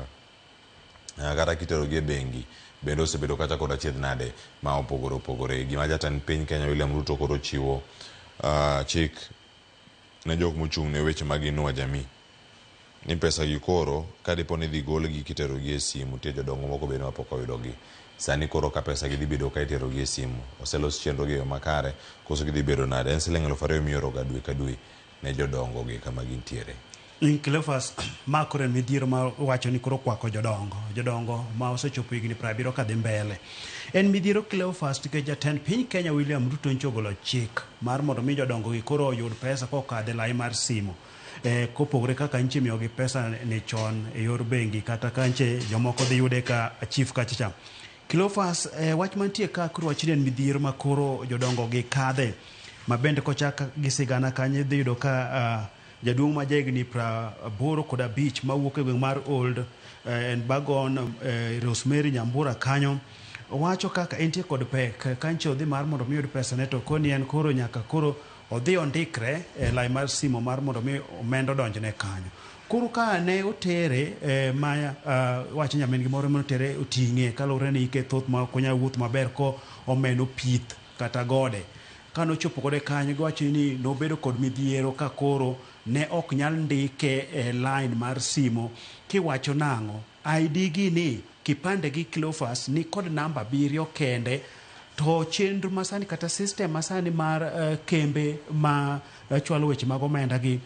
kata kitero gi e bengi bende osebedo kacha kod achiedh nade ma opogore opogore. Gima jatend piny Kenya William Ruto koro chiwo chik ne jok mochung' ne weche mag Inua Jamii ni pesa gi koro kadipo ni idhi golgi kitero gi e simu nitie jodongo moko bende mapok oyudogi. Sani koro ka pesa gi dhi bedo ka itero gi e simu oselos chenro gi e yo makare koso gidhi bedo nade? En siling 2000 mioro ga dwe ka dwe ne jodongo gi kama gintiere. Cleophas ma koro en midhiero ma wacho ni koro kwako jodongo, jodongo ma osechopo higni 70 kadhi mbele. En midhiero Cleophas nikech jatend piny Kenya William Ruto nyocha ogolo chik mar mondo mi jodongo gi koro oyud pesa kokadho e lai mar simu. Kopogore kaka nche imiyogi pesa ni chon e yor bengi kata ka nche jomoko dhi yude ka chief kacha cha. Cleophas wach mantie ka koro wach ni en midhiero ma koro jodongo gi kadhe. Ma bende kochak gi sigana kanyo idhi yudo ka jaduong' ma jahigni 85 mawuok e gweng' mar Old en Bagon Rosemary Nyambura kanyo owacho kaka entie kod pek ka nche odhi mar mondo mi oyud pesa ne to koni en koro nyaka koro odhi ondikre e lai mar simo mar mondo mi omenda odonjne kanyo. Koro ka ne otere ma wacho nyamin gi moro manotere oting'e kaluwore ni ike thoth ma ok onyal wuoth maber ko omeno pith kata gode. Kane ochopo kode kanyo giwacho ni nobedo kod midhiero ka koro ne ok nyal ndike e line mar simo kiwacho nang'o ID gi ni kipande gi Cleophas ni kod namba 7 kende to chenro masani kata system masani mar kembe ma chwalo weche mag omenda gi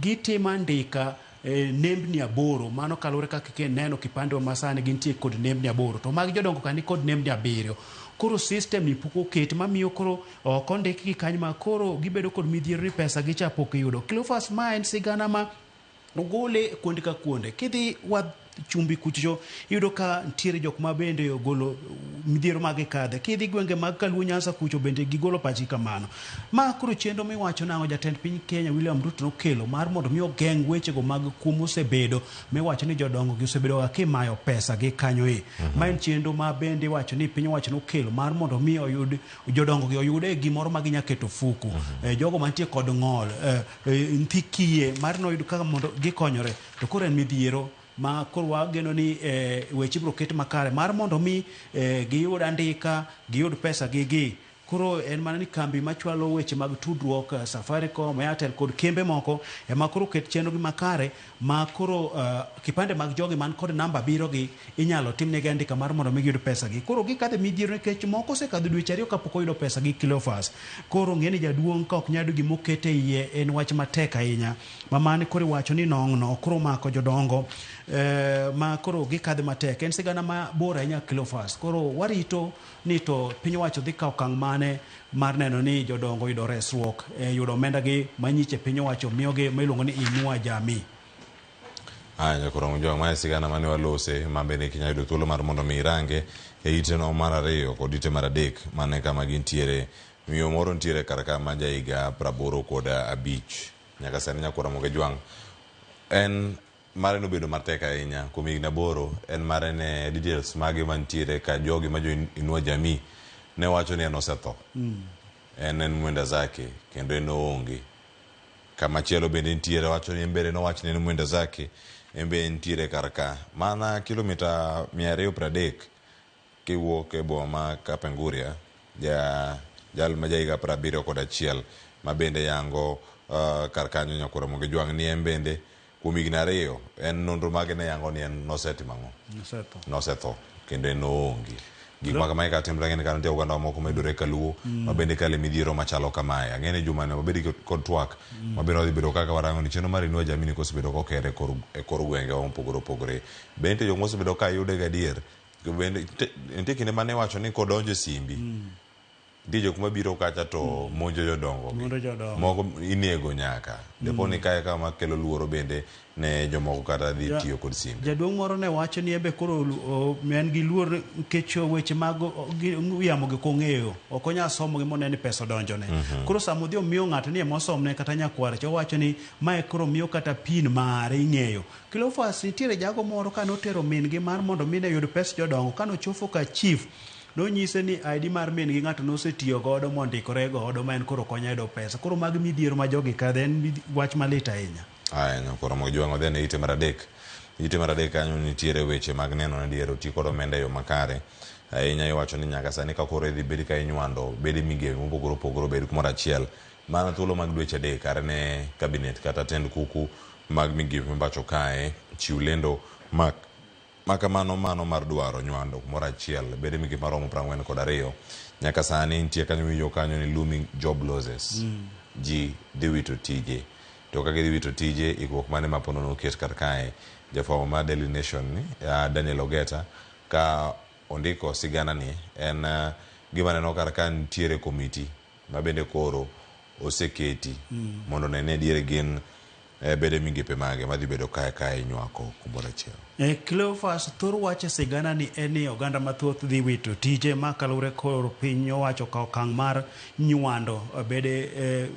gitimo andika nembni 8 mano kaluwore kaka ineno kipande masani gintie kod nembni 8 to mag jodongo ka ni kod nembni 7. Koro system ni pok oket mamiyo koro ok ondikgi kanyo ma koro gibedo kod midhiero ni pesa gi cha pok iyudo. Cleophas ma en sigana ma ogole kuonde ka kuonde. Kidhi wadh chumbi kucho iyudo ka nitiere jok ma bende ogolo midhiero mag gikadhe. Kidhi gwenge mag Kaluo Nyanza kucho bende gigolo pachgi kamano. Ma koro chenro miwacho nang'o jatend piny Kenya William Ruto nokelo mar mondo mi ogeng' wechego mag kuo mosebedo miwacho ni jodongo gi osebedo ga kimayo pesa gi kanyo e. Ma en chenro ma bende iwacho ni piny owacho nokelo mar mondo mi oyud jodongo gi oyude gimoro ma ginya keto fuku. Jogo mantie kod ng'ol, nyithi kiye mar noyud kaka mondo gikonyore. To koro en midhiero ma koro wageno ni weche ibiro ket makare mar mondo mi giyud andika, giyud pesa gi. Koro en mana ni kambi machwalo weche mag tudruok, Safaricom, Airtel kod kembe moko ema koro ket chenro gi makare ma koro kipande mag jogi man kod namba abiriyo gi inyalo timnegi andika mar mondo mi giyud pesa gi. Koro gikadho e midhiero nikech moko osekadho dweche 2 kapok oyudo pesa gi Cleophas. Koro ng'e ni jaduong' ka ok nyal yudo gima okete iye en wach matek ahinya. Ma mane koro iwacho ni nong'no koro omako jodongo ma koro gikadhe matek. En sigana mabor ahinya Cleophas. Koro warito ni to piny owacho dhi kawo okang' mane mar neno ni jodongo oyudo resruok e yudo omenda gi manyiche piny owacho miyogi ma iluongo ni Inua Jamii. Aya nyakoro Mjwang', mae sigana mane walose ma bende kinyalo yudo thuolo mar mondo mi irange e ite no mar 2 kod ite mar 3 mane kama gintiere. Miyo moro nitiere kar ka ma jahiga 85 nyaka sani nyakwar Ramogi Jwang'. En mare nobedo matek ahinya kuom higni 8, en mare ne details mage mantiere ka jogi ma jo Inua Jamii ne wacho ni en osetho. En mwenda zake kendo en oonge. Kamachielo bende nitiere wacho ni en bende nowach ni en mwenda zake, en be nitiere kar ka mana kilomita 230 kiwuok e boma ma Kapenguria, jal ma jahiga 71 ma bende yango kar kanyo nyakwar Ramogi Jwang' ni en bende kuom higni 2 en nonro mage ne yango ni en nosetimo ang'o? Nosetho kendo en oonge. Gik ma kamae ka timre, ang'e ni nitie oganda moko mayudore Kaluo ma bende kale midhiero machalo kamae. Ang'e ni juma ni wabed kod twak ma bende wadhi bedo kaka warango ni chenro mar Inua Jamii ni kosebedo kokere e kor gwenge mopogore opogore. Be nitie jok mosebedo ka yude gadier? Bende nitie kinde mane iwacho ni kodonjo e simbi nitie jok mabiro kacha to monjo jodongo gi. Moko inego nyaka. Dipo ni kae kama kelo luoro bende ne jomoko kata dhi tiyo kod simbe. Jaduong' moro ne wacho ni ebe koro en gi luor nikech weche mag yamo gi kong'eyo. Ok onyal somo gi moneno ni pesa odonjone. Koro sama odhi omiyo ng'ato ni ema osomne kata nyakware cha owacho ni mae koro miyo kata pin mare ing'eyo. Cleophas nitiere jago moro kane otero min gi mar mondo mine oyud pes jodongo kane ochopo ka chief nonyise ni ID mar min gi ng'ato nosetiyo godo mondikore godo ma en koro konya yudo pesa. Koro mag midhiero ma jogi kadhe en wach malit ahinya. Aya, nyakoro Ramogi Jwang' wadhi e ite mar 3. Ite mar 3 kanyo nitiere weche mag neno ni dier oti kod omenda e yo makare. Ahinya iwacho ni nyaka sani ka koro idhi bed ka inywando bede migepe mopogore opogore obed kumoro achiel. Mana thuolo mag dweche 3 kare ne kabinet kata tend kuku mag migepe mapacho kae chiw lendo makamano mano mar dwaro nywando kumoro achiel bede migepe maromo 42. Nyaka sani nitie kanyo winjo kanyo ni looming job losses. Ji dhi wito tije. To kaka gidhi wito tije, ikruok mane ma ponono oket kar kae. Jafwambo mar Daily Nation ni, Daniel Ogeta, ka ondiko sigana ni, en gima neno kar ka nitiere komiti ma bende koro oseketi mondo one ni adier gin bede migepe mage madhi bedo kae kae inywako kumoro achiel. Cleophas, thor wach e sigana ni en ni oganda mathoth dhi wito tije ma kaluwore kor piny owacho ka okang' mar nywando bede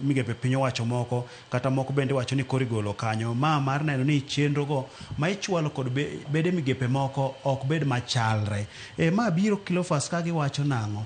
migepe piny owacho moko kata moko bende wacho ni koro igolo kanyo. Ma mar neno ni chenro go ma ichwalo kod bede migepe moko ok bed machalre. Ma biro Cleophas ka giwacho nang'o?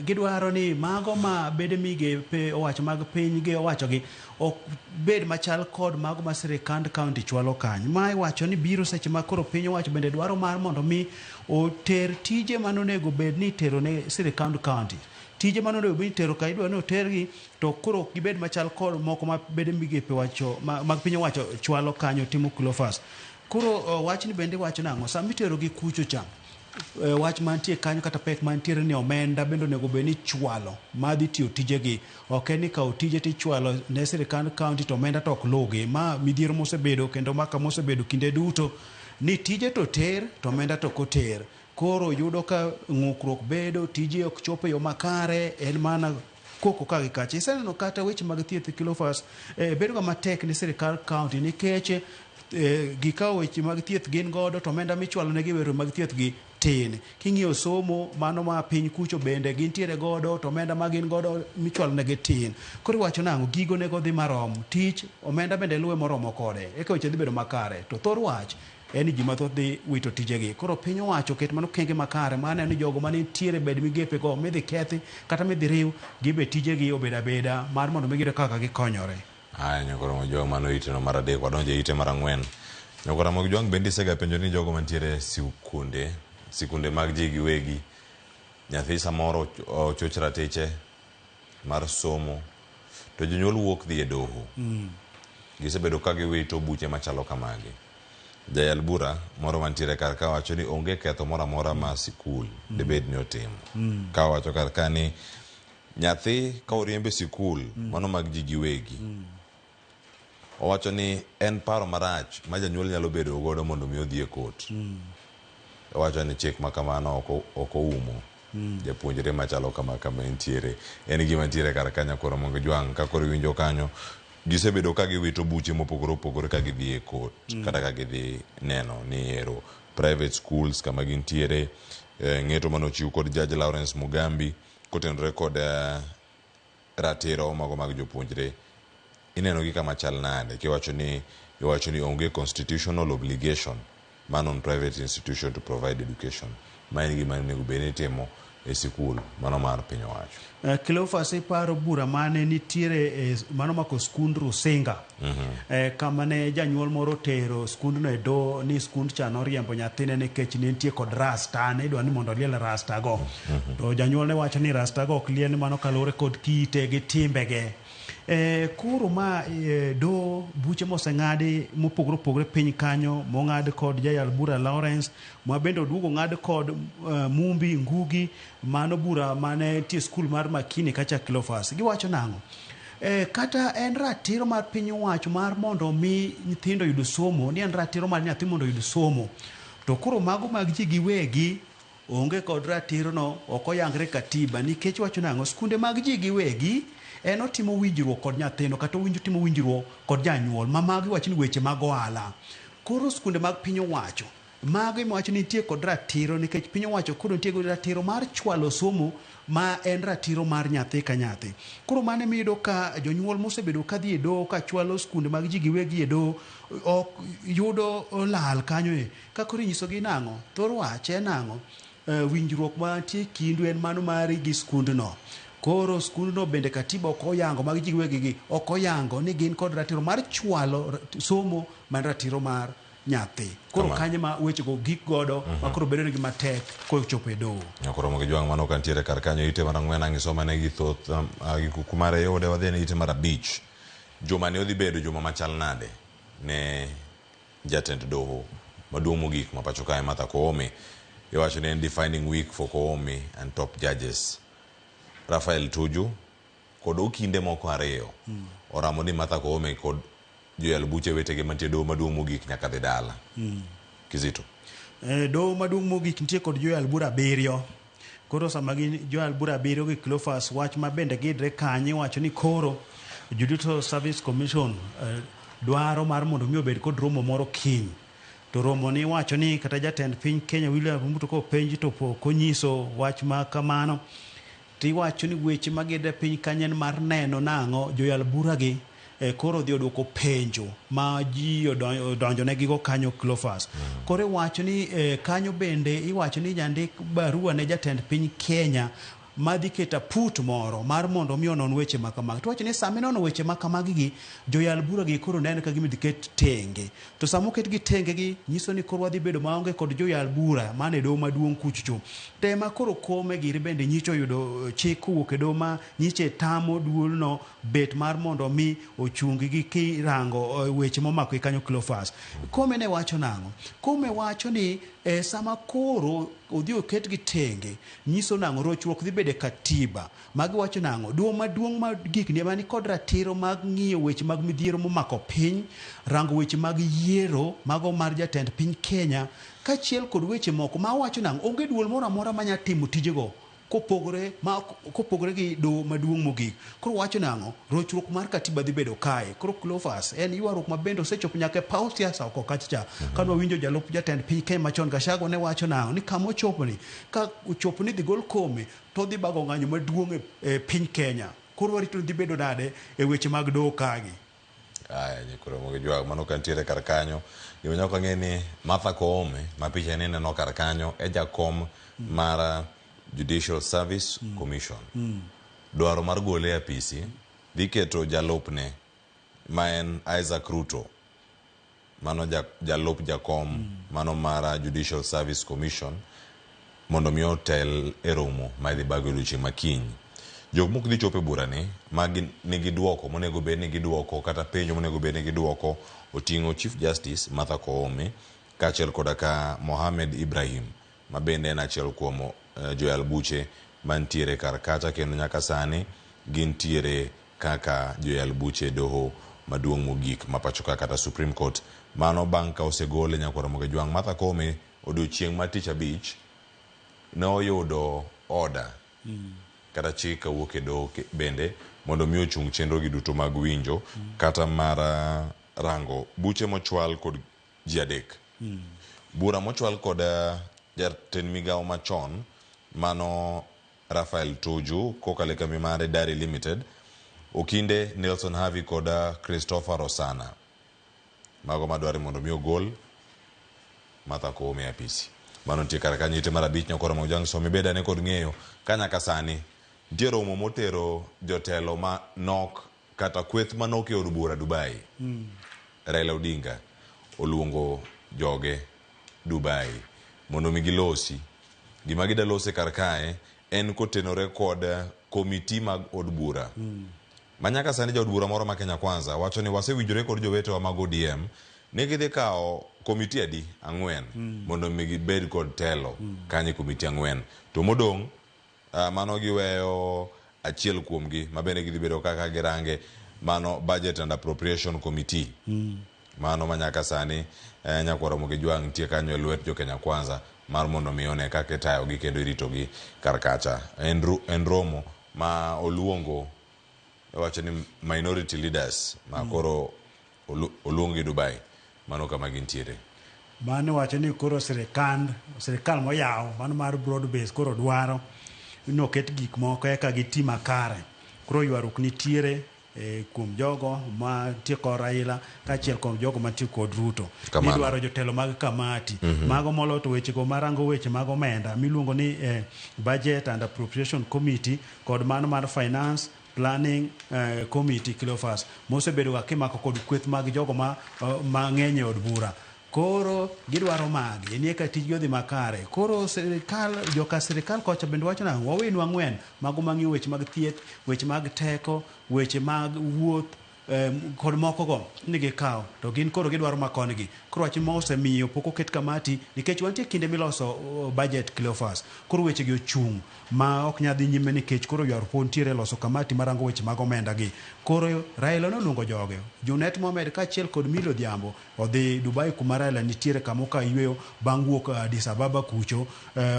Gidwaro ni mago ma bede migepe owacho mag piny gi owacho gi ok bed machal kod mago ma sirikand county chwalo kanyo. Ma iwacho ni biro seche ma koro piny owacho bende dwaro mar mondo mi oter tije manonego bed ni itero ne sirikand county. Tije manonego bed ni itero ka idwaro ni otergi to koro ok gibed machal kod moko ma bede migepe wacho mag piny owacho chwalo kanyo timo Cleophas. Koro wachni bende wacho nang'o? Sama itero gi kucho cha, wach mantie kanyo kata pek mantiere ni omenda bende onego bed ni ichwalo madhi tiyo tijegi. Ok en ni kawo tije tichwalo ne sirikand county to omenda to ok luwgi. Ma midhiero mosebedo kendo maka mosebedo kinde duto ni tije to ter to omenda to ok oter. Koro yudo ka ng'ukruok bedo, tije ok chop e yo makare, en mana koko ka gi kacha. Iseneno kata weche mag thieth Cleophas, bedo ga matek ne sirikal county nikech gikawo weche mag thieth gin godo to omenda michwalo negi e weche mag thieth gi tin. King'iyo somo mano ma piny kucho bende gintiere godo to omenda ma gin godo michwalo negi tin. Koro iwacho nang'o? Gigo nego dhi marom. Tich omenda bende luwe moromo kode. Eka weche dhi bedo makare. To thor wach en ni ji mathoth dhi wito tijegi. Koro piny owacho oket mano kenge makare mar neno ni jogo manitiere bed migepe go midhi kethi kata midhi riw gibe tijegi obed abeda mar mondo mi giyud kaka gikonyore. Aya, nyakoro Ramogi Jwang' mano iteno mar 3, wadonjo e ite mar 4. Nyakoro Ramogi Jwang' bende isega penjo ni jogo mantiere sikunde mag ji giwegi Nyathi samoro ochoch ratiche mar somo to jonyuol wuok dhi e doho. Gisebedo ka giwito buche machalo kamagi. Jayal bura moro mantiere kar ka wacho ni onge ketho moro amora ma sikul dibed ni otimo. Ka wacho kar ka ni nyathi ka oriemb e sikul mano mag ji giwegi. Owacho ni en paro marach ma janyuol nyalo bedo godo mondo mi odhi e kot. Owacho ni chik ma kamano ok oumo japuonjre machalo kama kama entiere. En gima ntiere kar kanyo koro mondo jwang' ka koro iwinjo kanyo gisebedo ka giwito buche mopogore opogore ka gidhi e kot kata ka gidhi neno ni ero private schools kama gintiere ng'eto manochiw kod Judge Lawrence Mugambi kotenore kod ratiro mago mag jopuonjre ineno gi kama chal nade kiwacho ni iwacho ni onge constitutional obligation man on private institution to provide education ma en gima onego bed ni itimo e sikul mano mar piny owacho. Cleophas iparo bura mane nitiere e mano mako skund Rusinga. Kama ne janyuol moro otero skundno e doho ni skund cha noriembo nyathine nikech ne nitie kod rasta ne idwa ni mondo oliel rasta go. To janyuol ne wacho ni rasta go ok liel mano kaluwore kod kite gi timbege. Koro ma doho buche moseng'adi mopogore opogore piny kanyo mong'ad kod jayal bura Lawrence ma bende oduogo ng'ad kod Mumbi Ngugi mano bura mane nitie skul mar Makini kacha Cleophas. Giwacho nang'o? Kata en ratiro mar piny owacho mar mondo mi nyithindo oyud somo, ni en ratiro mar nyathi mondo oyud somo. To koro mago mag ji giwegi onge kod ratiro no, ok oyangre katiba nikech wacho nang'o? Skunde mag ji giwegi en otimo winjruok kod nyathino kata owinjo timo winjruok kod janyuol ma magi wacho ni weche mag ohala. Koro skunde mag piny owacho mago ema wacho ni nitie kod ratiro nikech piny owacho koro nitie kod ratiro mar chwalo somo ma en ratiro mar nyathi ka nyathi. Koro mano ema iyudo ka jonyuol mosebedo ka dhi e doho ka chwalo skunde mag ji giwegi e doho ok yudo lal kanyo e. Ka koro inyisogi nang'o? Thor wach en nang'o? Winjruok mantie kindu en mano mari gi skundno. Koro skundno bende katiba ok oyango mag ji giwegi gi ok oyango ni gin kod ratiro mar chwalo somo ma en ratiro mar nyathi. Koro kanyo ma wechego gik godo ma koro bedo negi matek kochopo e doho. Nyakoro mogi jwang' mano kantiere kar kanyo ite mar 4 ang' isoma negi thoth gi kuku mare yode wadhi ne ite mar 5. Juma ni odhi bedo juma machal nade ne jatend doho maduong' mogik ma pacho kae Martha Koome. Iwacho ni en defining week for Koome and top judges. Raphael Tuju kod okinde moko 2 oramo ni Martha Koome kod joyal buche wetege mantie doho maduong' mogik nyaka dhi dala. Kizito. Doho maduong' mogik nitie kod joyal bura 7. Koro sama gin joyal bura 7 gi Cleophas wach ma bende gidre kanyo iwacho ni koro Judicial Service Commission dwaro mar mondo mi obed kod romo moro kiny. To romo ni iwacho ni kata jatend piny Kenya William Ruto kopenji to pok onyiso wach ma kamano. Tiwacho ni weche magidre piny kanyo en mar neno nang'o joyal bura gi koro odhi oduoko penjo ma ji odonjo ne gigo kanyo Cleophas. Koro iwacho ni kanyo bende iwacho ni jandik barua ne jatend piny Kenya madhi keto aput moro mar mondo mi onon weche ma kamagi. To wacho ni sama inono weche ma kamagi gi, joyal bura gi koro neno ka gima idhi ket tenge. To sama oket gi tenge gi, nyiso ni koro wadhi bedo maonge kod joyal bura man e doho maduong' kuchocho. To ema koro Kome giri bende nyicho oyudo chik kowuok e doho ma nyiche tamo duolno bet mar mondo mi ochung gi kirango weche momako gi kanyo Cleophas. Kome ne wacho nang'o? Kome wacho ni sama koro odhi oket gi tenge, nyiso nang'o? Rochruok dhi bedo e katiba. Magi wacho nang'o? Doho maduong' ma gik ni mani kod ratiro mag ng'iyo weche mag midhiero momako piny, rango weche mag yiero mago mar jatend piny Kenya, kaachiel kod weche moko ma wacho nang'o? Onge duol moro amora manya timo tijego kopogore gi doho maduong' mogik. Koro wacho nang'o? Rochruok mar katiba dhi bedo kae. Koro Cleophas en ywaruok ma bende osechopo nyaka e paw siasa oko kacha cha. Kane wawinjo jalup jatend piny Kenya machon Gachagua ne wacho nang'o? Ni kama ochopo ni, ka ochopo ni dhi gol Kome to odhi bago ng'anyo maduong' e piny Kenya. Koro warito ni dhi bedo nade e weche mag doho kagi. Aya, nyikoro mogi jwag mano kantiere kar kanyo. Gima nyaka ng'e ni Martha Koome ma picha ni ineno kar kanyo e jakom mar Judicial Service Commission. Dwaro mar gole e apisi dhi keto jalupne ma en Isaac Ruto, mano jalup jakom mano mar Judicial Service Commission mondo mi otel e romo ma idhi bag odiochieng' ma kiny. Jok mok dhi chopo e burani ma nigi duoko monego bed ni giduoko kata penjo monego bed ni giduoko oting'o Chief Justice Martha Koome kaachiel koda ka Mohamed Ibrahim ma bende en achiel kuom joyal buche mantiere kar kacha kendo nyaka sani gintiere kaka joyal buche e doho maduong' mogik ma pachoka kata Supreme Court. Mano bang' ka osegole nyakwar Ramogi Ajwang' Martha Koome odiochieng' ma tich abich ne oyudo order kata chik kawuok e doho bende mondo mi ochung chenro gi duto mag winjo kata mar rango buche mochwal kod ji adek. Bura mochwal kod jatend migawo machon mano Raphael Tuju kokalo e kambi mare Dari Limited, Okinde Nelson Havi kod Christopher Rosana. Mago madware mondo mi ogol Martha Koome e apisi. Mano nitie kar kanyo ite mar abich nyakoro Mojang somi bed ane kod ng'eyo ka nyaka sani nitie romo motero jotelo ma nok kata kweth manok e od bura Dubai. Raila Odinga oluongo joge Dubai mondo mi gilosi. Gima gida lose kar kae en kotenore kod komiti mag od bura. Ma nyaka sani jaod bura moro ma Kenya Kwanza wacho ni wasewinjore kod jowetewa mag ODM ni gidhi kawo komiti adi ang'wen mondo mi gibed kod telo kanyo e komiti ang'wen. To modong' mano giweyo achiel kuomgi ma bende gidhi bedo kaka girange mano Budget and Appropriation Committee. Mano ma nyaka sani nyakwar Ramogi Ajwang' nitie kanyo e lwet jo Kenya Kwanza mar mondo mi one kaka itayogi kendo iritogi kar kacha. En romo ma oluongo iwacho ni minority leaders ma koro oluongi Dubai mano kama gintiere. Mano wacho ni koro sirikal moyaw mano mar broad base koro dwaro ni oket gik moko eka giti makare. Koro ywaruok nitiere kuom jogo mantie kod Raila kaachiel kod jogo mantie kod Ruto. Gidwaro jotelo mag kamati. Mago moloyo to wechego marango weche mag omenda miluongo ni Budget and Appropriation Committee kod mano mar Finance Planning Committee Cleophas mosebedo ga kimako kod kweth mag jogo mang'eny e od bura. Koro gidwaro magi ni eka tijgi odhi makare. Koro sirikal, joka sirikal kocha bende wacho nang'o? Wawenu ang'wen mago mang'iyo weche mag thieth, weche mag teko, weche mag wuoth kod moko go ni gikawo to gin koro gidwaro makongi. Koro wach ma osemiyo pok oket kamati nikech wantie kinde miloso budget Cleophas. Koro weche gi ochung' ma ok nyal dhi nyime nikech koro ywaruok pod nitiere loso kamati marango weche mag omenda gi. Koro Raila noluongo joge, Junet Mohamed kaachiel kod Millie Odhiambo odhi Dubai kuma Raila nitiere kama okawo yweyo bang' wuok Addis Ababa kucho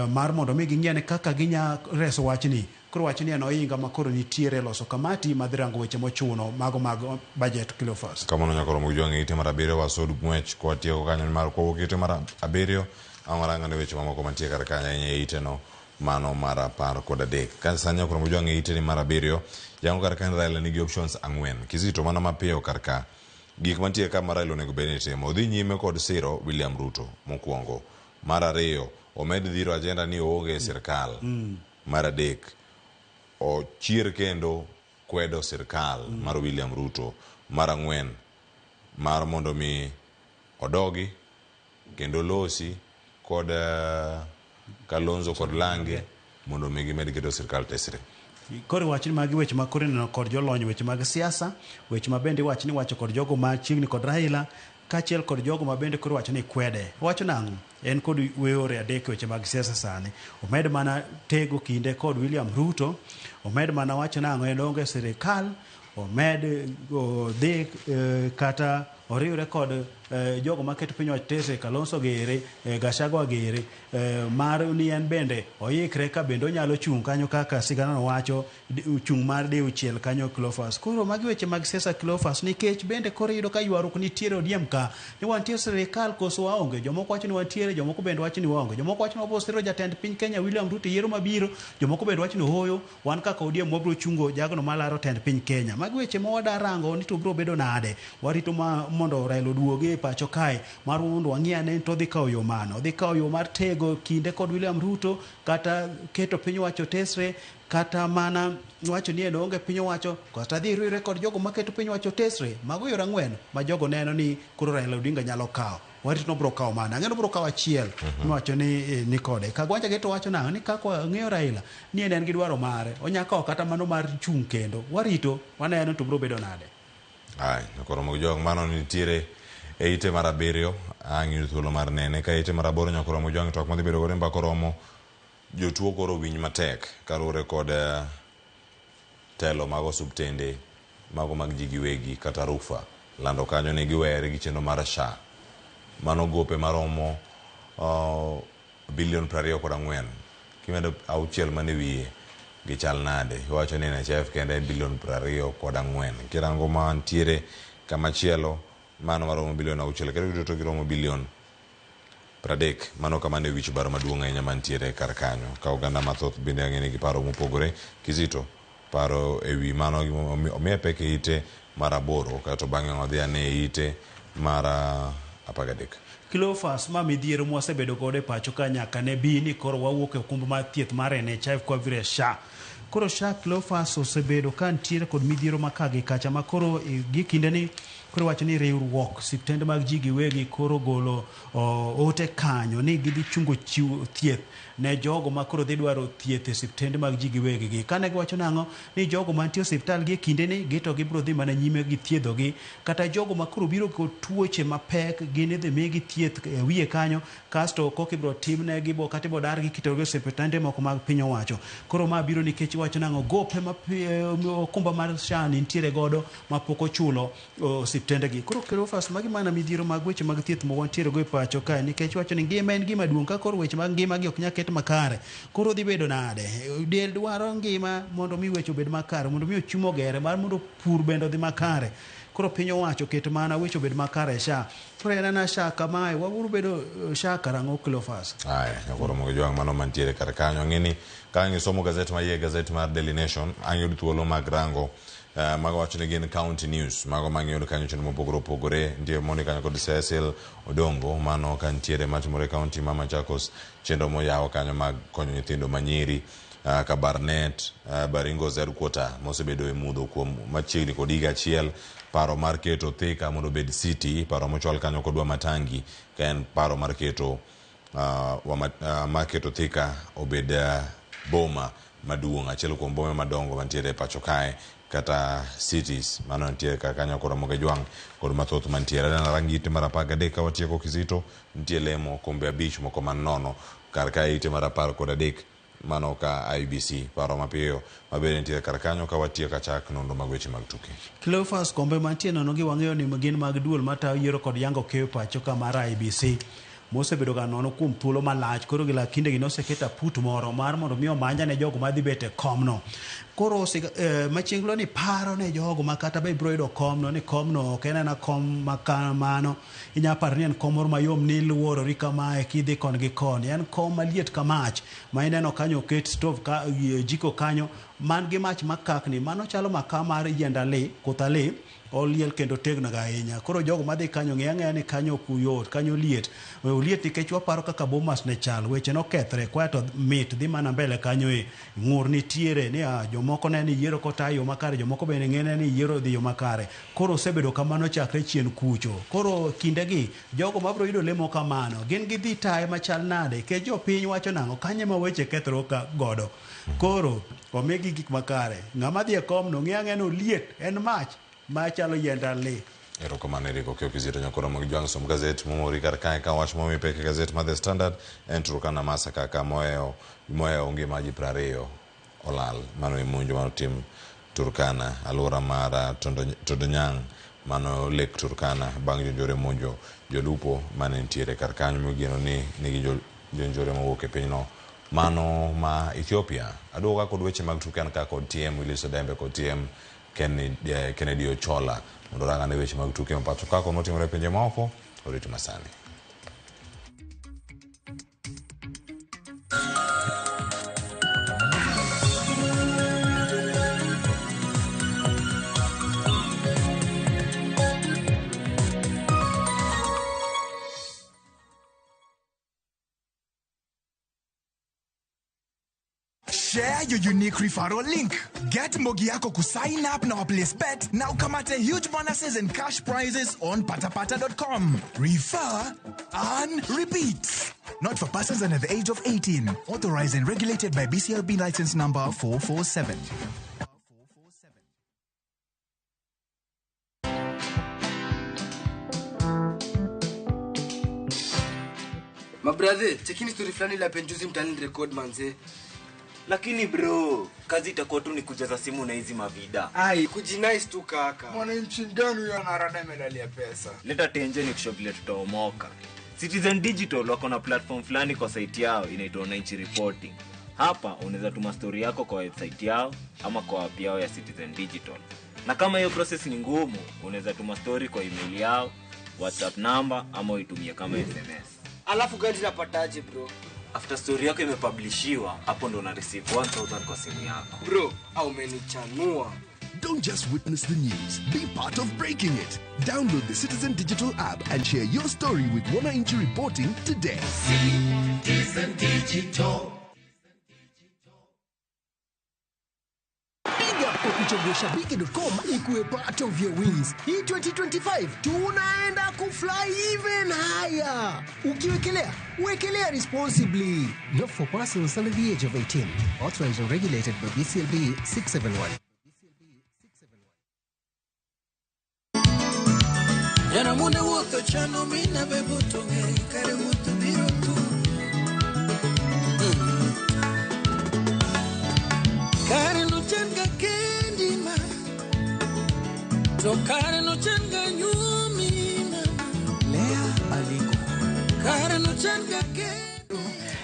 mar mondo mi ging'e kaka ginya reso wachni. Koro wachni en ohinga ma koro nitiere loso kamati madhi rango weche mochuno mago mag budget Cleophas. Kamano nyaka romo gi jwang' ite mar abiriyo wasud ng'wech kwatieko kanyo nimar kwawuok ite mar abiriyo ang' warang ane weche mamoko mantie kar kanyo ahinya e ite no mano mar 13. Ka sani nyaka romo gi jwang' ite ni mar abiriyo yango kar kanyo Raila nigi options ang'wen. Kizito mana mapiyo kar ka gik mantie ka ma Raila onego bed ni timo. Odhi nyime kod siro William Ruto mokwongo. Mar ariyo omed dhiro agenda ni oonge e sirkal. Mar adek ochier kendo kwedo sirkal mar William Ruto. Mar ang'wen mar mondo mi odogi kendo losi kod Kalonzo kod Lange mondo mi gimed keto sirkal tesre. Koro wach ni magi weche ma koro ineno kod jolony weche mag siasa, weche ma bende iwacho ni iwacho kod jogo machiegni kod Raila kaachiel kod jogo ma bende koro wacho ni kwede. Wacho nang'o? En kod yore adek weche mag siasa sani. Omed mana tego kinde kod William Ruto, omed mana wacho nang'o en onge sirikal, omed dhi kata oriwre kod jogo maketo piny owacho tese Kalonzo gere, Gachagua gere, mar ni en bende oikre ka bende onyalo chung' kanyo kaka sigana no wacho chung' mar diuchiel kanyo Cleophas. Koro magi weche mag siasa Cleophas nikech bende koro iyudo ka ywaruok nitiere ODM ka ni wantie sirikal koso waonge. Jomoko wacho ni wantiere, jomoko bende wacho ni waonge. Jomoko wacho ni wabiro siro jatend piny Kenya William Ruto e yiero mabiro, jomoko bende wacho ni ooyo wan kaka ODM wabiro chungo jagno malaro tend piny Kenya. Magi weche ma wada rango ni to biro bedo nade. Warito ma mondo Raila oduogi pacho kae mar mondo wang'i ane to odhi kawo yo mano. Odhi kawo yo mar tego kinde kod William Ruto kata keto piny owacho tesre kata mana wacho ni en onge piny owacho kata dhi riwre kod jogo maketo piny owacho tesre. Mago yore ang'wen ma jogo neno ni koro Raila Odinga nyalo kawo. Warito nobro kawo mano. Ang'e nobro kawo achiel miwacho ni ni kode. Kagwanja Geto wacho nang'o ni kaka wang'eyo Raila ni en gi dwaro mare. Onya kawo kata mano mar chung' kendo. Warito waneno to bro bedo nade. Ai, nyakoromo gi jok mano nitiere e ite mar abiriyo ang' yudo thuolo mar nene ka ite mar aboro nyakoromo gi jok twak madhi bedo godo e mbaka oromo jotuo koro winj matek kaluwore kod telo mag osuptende mago mag ji giwegi kata rufa lando kanyo ni giwere gi chenro mar SHA mano gope maromo bilion 24 kimedo auchiel mane wiye gichal nade iwacho ni NHIF kende en bilion 24 kirango mantiere kamachielo mano maromo bilion 6 kendo giduto giromo bilion 30 mano kama ne wich bar maduong' ahinya mantiere kar kanyo ka oganda mathoth bende ang'e ni gi paro mopogore Kizito paro ewi mano omiye pek e ite mar 8 kaeto bang'e odhi ane e ite mar 13. Cleophas ma midhiero mwasebedo godo e pacho ka nyaka ne bi ni koro wawuok e okumba mar thieth mar NHIF kwa vire SHA. Koro SHA Cleophas osebedo ka nitiere kod midhiero ma ka gi kacha ma koro gi kinde ni koro wacho ni riwruok osiptende mag ji giwegi koro golo ote kanyo ni gidhi chungo chiwo thieth ne jogo ma koro dhi dwaro thieth e osiptende mag ji giwegi gi. Kane giwacho nang'o ni jogo mantie e osiptal gi e kinde ni gito gibiro dhi mana nyime gi thiedhogi kata jogo ma koro biro kod tuoche mapek gin idhi migi thieth e wiye kanyo kasto koka ibiro timnegi bo kata ibiro dargi kiterogi e osiptende moko mag piny owacho. Koro ma biro nikech iwacho nang'o gope ma okumba mar SHA nitiere godo ma pok ochulo osiptendegi. Koro Cleophas magi mana midhiero mag weche mag thieth ma wantiere go e pacho kae nikech wacho ni ngima en gima duong' ka koro weche mag ngima gi ok nyal ket makare koro dhi bedo nade. Del dwaro ngima mondo mi weche obed makare mondo mi ochum ogere mar mondo pur bende odhi makare. Koro piny owacho ket mana weche obed makare SHA. Koro en ana SHA kamae wabiro bedo SHA karang'o Cleophas? Aya, nyakoromo gi jwang' mano mantiere kar kanyo. Ang'e ni ka ang' isomo gazet ma iye gazet mar Daily Nation ang' yud thuolo mag rango mago wacho ni gin county news mago ma ng'iyudo kanyo chenro mopogore opogore nitie mondi kanyo kod Cecil Odongo mano ka nitiere matimore e county ma Machakos chenro moyaw kanyo mag konyo nyithindo manyiri Kabarnet Baringo's headquarter mosebedo e mudho kuom machiegni kod higa achiel paro mar keto Thika mondo obed city paro mochwal kanyo kod Wamatangi ka en paro mar keto mar keto Thika obed boma maduong' achiel kuom bome madongo mantiere e pacho kae kata cities mano nitiere kar kanyo koromo gi jwang' kod mathoth mantiere. Aneno rangi ite mar 13 ka watieko Kizito nitie lemo kombe 5 moko man nono kar kae ite mar 13 mano ka IBC paro mapiyo mabende nitiere kar kanyo ka watieko achak nonro mag weche mag tuke. Cleophas kombe mantie nono gi wang'eyo ni gin mag duol matayo yiero kod yango keyo pacho ka mar IBC mosebedo ga nono kuom thuolo malach koro gi kinde gi noseketo aput moro mar mondo mi omanja ne jogo madhi bet e komno. Koro machienglo ni paro ne jogo ma kata be ibiro yudo komno ni komno ok en ena kom ma kamano inya paro ni en kom moro mayom ni iluorori kamae kidhi kon gi koni en kom maliet ka mach ma ineno kanyo oket stove ka jiko kanyo man gi mach makakni mano chalo maka mar yiend ali koth ali oliel kendo tegno ga ahinya. Koro jogo madhi kanyo ng'e ang'eya ni kanyo ok yot kanyo liet oliet nikech waparo kaka Bomas ne chal weche nokethre kwa to mit dhi mana mbele kanyo e ng'ur nitiere ni jomoko ne ni yiero kotayo yo makare jomoko bende ng'e ni yiero dhi yo makare. Koro osebedo kamano chakre chien kucho. Koro kindegi jogo mabiro yudo lemo kamano gin gidhi taye machal nade nikech jopiny wacho nang'o kanye ma weche kethruok ka godo. Koro omigi gik makare ng'ama dhi e komno ng'e ang'eya ni oliet en mach machalo yiend ali. Erokamano Eric Okeyo Kizito nyakoromo gi jwang' som gazet momori kar kae ka wach momi pek e gazet mar The Standard en Turkana Massacre ka mohewo ngima ji 20 olal mano e monjo manotim Turkana alwora mar Tondonyang' mano Lake Turkana bang' jonjore monjo jolupo mane nitiere kar kanyo migeno ni nigi jonjore mowuok e pinyno mano ma Ethiopia. Aduogo kod weche mag tuke an ka kod TM Willis Odembe kod TM Kennedy Ochola mondo rangane weche mag tuke ma pacho ka kod motimore e pinje maoko orit masani. Share your unique referral link. Get Mbogi yako kusign up na waplace bet na ukamate huge bonuses and cash prizes on patapata.com. Refer and repeat. Not for persons under the age of 18. Authorized and regulated by BCLB license number 447. Mabrathe, chekini story fulani la penjuzi mtaani record manze. Lakini bro, kazi itakuwa tu ni kujaza simu na hizi mavida. Ai, kujinice tu kaka. Mwananchi gani huyo anarada medali ya pesa? Leta tenje ni kushow vile tutaomoka. Citizen Digital wako na platform fulani kwa site yao inaitwa Wananchi Reporting. Hapa unaweza tuma story yako kwa website yao ama kwa app yao ya Citizen Digital. Na kama hiyo process ni ngumu, unaweza tuma story kwa email yao, WhatsApp number ama uitumie kama SMS. Alafu gani napataje bro? After story yako imepublishiwa, hapo ndo una receive 1000 kwa simu yako. Bro, au umenichanua. Don't just witness the news, be part of breaking it. Download the Citizen Digital app and share your story with Wananchi Reporting today. Citizen Digital. Big up kwa kuchagua Shabiki.com ikuwe part of your wins. Hii 2025 tunaenda kufly even higher. Ukiwekelea, wekelea responsibly. Not for persons under the age of 18. Authorized and regulated by BCLB 671. Jana mune wuotho chano mina bebuto kare wuotho biro tu. Kare no chan ga kendi ma, to kare no chan ga nyumi ma. Lea Aliko. Kare no chan ga kendi.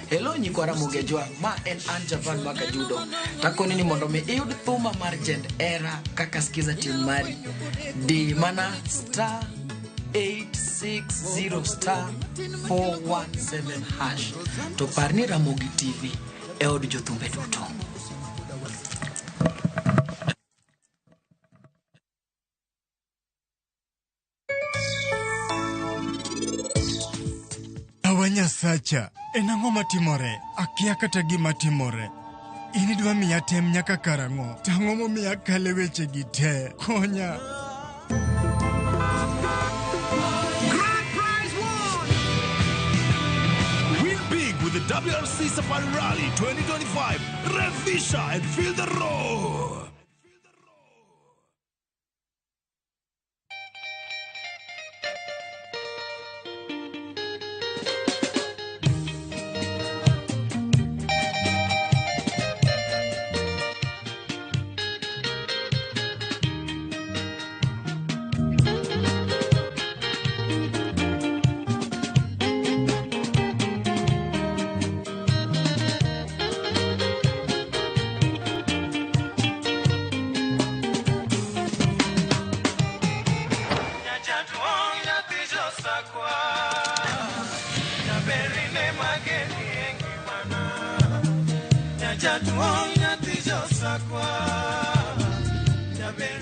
Hello nyikwa Ramogi Ajwang', ma en an Javan Makajudo. Takoni ni mondo mi iyud thuma mar Jend Era kaka skiza tune mari. Di mana star 860 star 417 hash. To par ni Ramogi TV e od jothumbe duto. Awa Nyasacha, en ang'o matimore? Akia kata gima timore. In idwa miya tem nyaka karang'o? To ang'o momiyo akale wechegi te? Konya. Grand prize won! Win big with the WRC Safari Rally 2025. Revisha and feel the roar.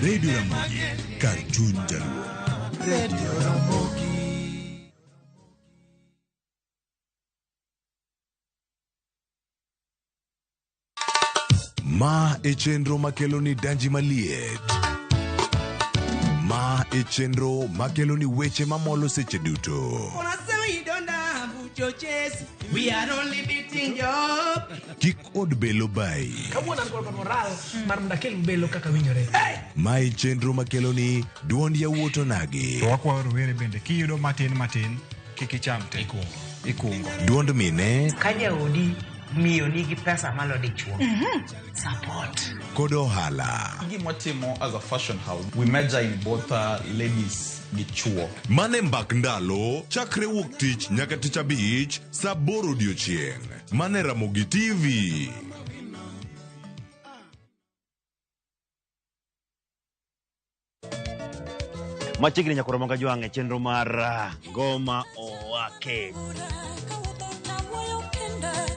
Radio Ramogi, kar chuny Jaluo. Radio Ramogi. Ma e chenro makelo ni danji maliet. Ma e chenro makelo ni weche mamolo seche duto. We are only beating you up. Kik od belo bai. Kawuono an kod moral mar mondo akel belo kaka winjore. Ma e chenro makelo ni duond yawuot onagi. To wakwayo rowere bende kiyudo matin matin kik icham te. Ikungo. Duond mine Ka jaodi miyo nigi pesa malo dichuo. Support. Kod ohala. Gima watimo as a fashion house, we major in both ladies gi chuo. Mane mbak ndalo chakre wuok tich nyaka tich abich saa aboro odiochieng'. Mane Ramogi TV. Machiegni nyaka Ramogi Ajwang' e chenro mar Ngoma Owake.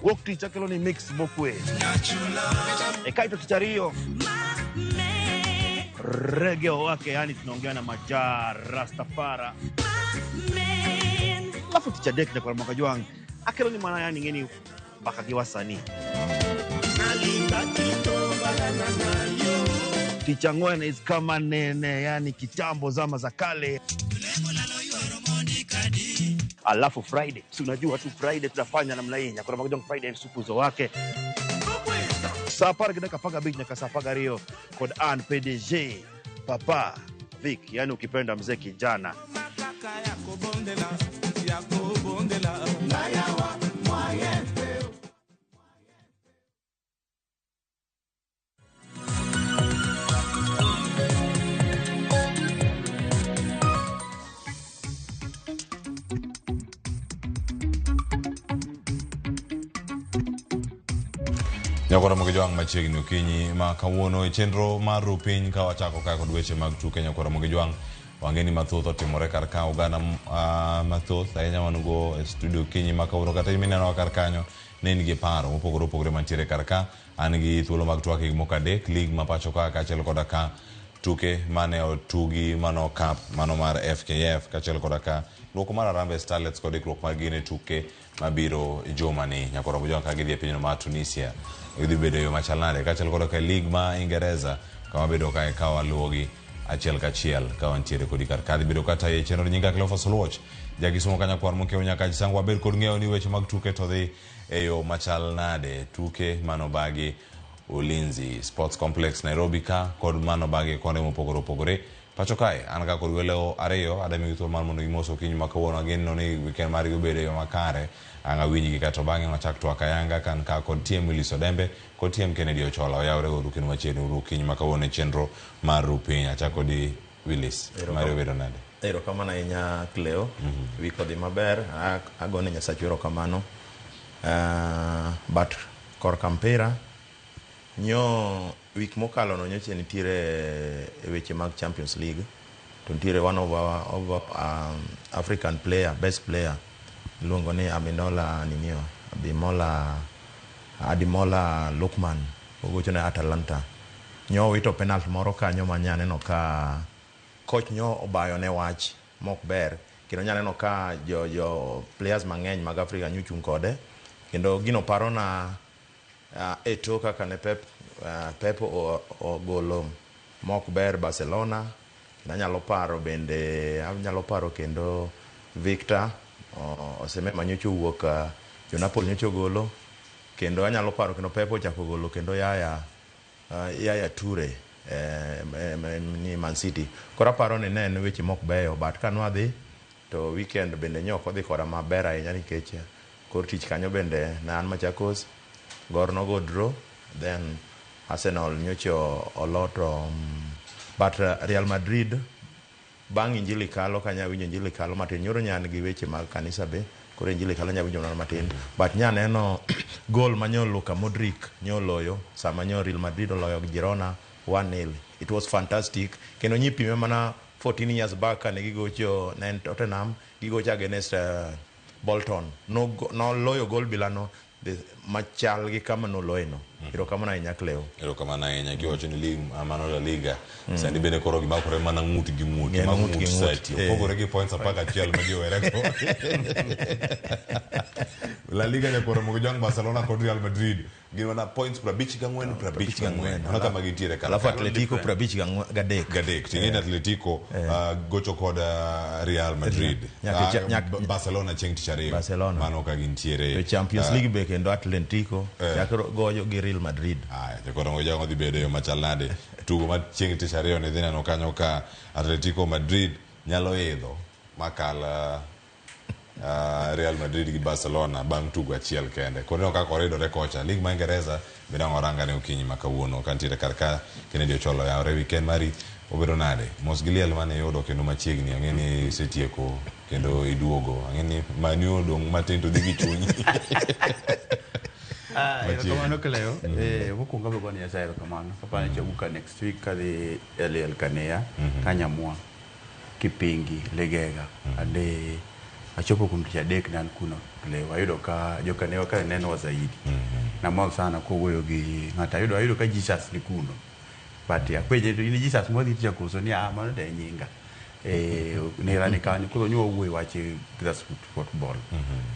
Wuok tich akelo ni mix mokwe. E kaito tich ariyo Reggae Owake, yani tunaongea na Maja Rastafara. Alafu tich adek nyaka Ramogi Ajwang' akelo ni mana yani ng'eni mbaka gi wasanii. Tich ang'wen is kama nene, yani kitambo, zama za kale. Alafu Friday, si unajua tu Friday tunafanya namna hii, Nyakora Magajong Friday msukuzo wake saa 10 gi dakika 15 nyaka saa 12 kod an PDG Papa Vic, yani ukipenda mzee kijana. Nyakora Mogejwang' machiegni okinyi ma kawuono e chenro mar ru piny ka wachako ka kod weche mag tuke. Nyakora Mogejwang' wang'e ni mathoth otimore kar ka oganda mathoth ahinya wan go e studio okinyi ma kawuono kata minenowa kar kanyo ne in gi paro mopogore opogore mantiere kar ka. An gi thuolo mag twak gi moko adek, league ma pacho ka kaachiel koda ka tuke mane otugi mano cup mano mar FKF kaachiel koda ka duoko mar Harambee Starlets kod ikruok margi ne tuke mabiro jumani. Nyakora Mogejwang' ka gidhi e pinyno mar Tunisia gidhi bedo e yo machal nade, kaachiel koda ka league ma Ingereza kama bedo kae ka waluwogi achiel kachiel ka wantiere kodi kar ka. Dhi bedo kata e chenro nyinga Cleophas Oluoch, jakisumo kanyakwar mokiewo nyaka Chisango. Wabed kod ng'eyo ni weche mag tuke to dhi e yo machal nade, tuke manobagi Ulinzi Sports Complex Nairobi ka kod manobagi konde mopogore opogore pacho kae. An ka kod welo ariyo adamiyi thuolo mar mondo gimos okinyi ma kawuono. Ageno ni weekend margi obedo e yo makare, ang' awinjgi kato bang'e wachak twak ayanga kan ka kod TM Willis Odembe kod TM Kennedy Ochola. Oyawre uru kendo machiegni uru okinyi ma kawuono e chenro mar ru piny. Achako kodi Willis, mari obedo nade? Erokamano ahinya Cleo. Wik odhi maber, agone Nyasachu erokamano. But korka mpira, nyo wik mokalo no nyocha nitiere e weche mag Champions League, to nitiere one of our African player, best player, iluongo ni Aminola ninio, Abimola Adimola Lookman, ogocho ne Atalanta. Nyo owito penalty moro kanyo ma nyaneno ka coach nyo obayo ne wach mok ber, kendo nyaneno ka jo players mang'eny mag Afrika nyochung' kode, kendo gino parona Eto'o kaka ne Pep ogolo mok ber Barcelona. Kendo anyalo paro bende, anyalo paro kendo Victor Osimhen manyocha owuok jo Napoli nyocha ogolo, kendo anyalo paro kendo Pep ochako ogolo kendo Yaya Toure ni Man City. Koro aparo ni ne en weche mok beyo, but ka nwadhi to weekend bende nyo ok odhi koda maber ahinya nikech kor tich kanyo bende ne an Machakos, Gor nogo draw, then Arsenal nyocha oloto, but Real Madrid bang' injili kalo kanya winjo injili kalo matin nyoro nyan gi weche mag kanisa be koro injili kalo nya winjo mana matin, but nya neno goal manyo Luka Modric nyo loyo sama nyo Real Madrid oloyo Girona 1-0. It was fantastic, kendo nyipime mana 14 years back kane gigocho ne en Tottenham gigocho against Bolton, noloyo goal bilano machal gi kama noloye no. Erokamano ahinya Cleo. Erokamano ahinya. Kiwacho ni league mano La Liga, sani bende koro gimakore mana ng'ut gi ng'ut, Ng'ut ma gi ng'ut ng'ut. sati. Opogore gi points 11 ma giwere go. La Liga nyakoro Mogejwang' Barcelona kod Real Madrid gin mana points 54 54. Mano kama gintiere kar Alafu ka. Atletico 53. Gadek. Ting'e ni Atletico gocho kod Real Madrid. Barcelona chieng' tich ariyo. Barcelona. Mano ka gintiere. To Champions League be kendo Atletico chako goyo gi Real Madrid. Aya, jokoro Mogejwang' odhi bedo e yo machal nade. Tugo ma chieng' tich ariyo ni dhi neno kanyo ka Atletico Madrid nyalo idho makal Real Madrid gi Barcelona bang' tugo achiel kende. Koro ineno kaka oridore kocha. League ma Ingereza bende ang' orangane okinyi ma kawuono kantiere kar ka Kennedy Ochola oyawre. Weekend mari obedo nade? Mos gi liel mane iyudo kendo machiegni. Ang'e ni isetieko kendo iduogo. Ang'e ni mani odong' matin to dhi gi chunyi. Erokamano Cleo. Mokwongo abiro gone Nyasaye erokamano. Kapani chaguka next week kadhi e liel Kania, Kanyamwa, Kipingi, Ligega. Ade achopo kuom tich adek ne an kuno Cleo. Ayudo ka jokanewa ka nenowa zaidi. Namor sana kowuoyo gi ng'ato. Ayudo ka Jesus ni kuno. But apenje to in Jesus modhi tich koso ni mano to e nyinga. Nera ni kanyo koro nyo wawuoyo wach grassroots football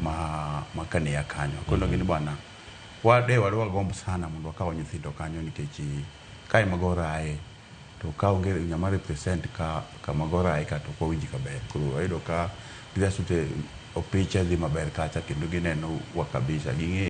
ma Kania kanyo. Kono gin bwana Wade wadwa gomb sana mondo wakaw nyithindo kanyo nikech kae magoro aye to ka onge ng'ama represent ka kama goro aye ka to ok wawinj kaber. Koro wayudo ka grassroots opiche dhi maber kacha kendo gineno wa kabisa ging'e.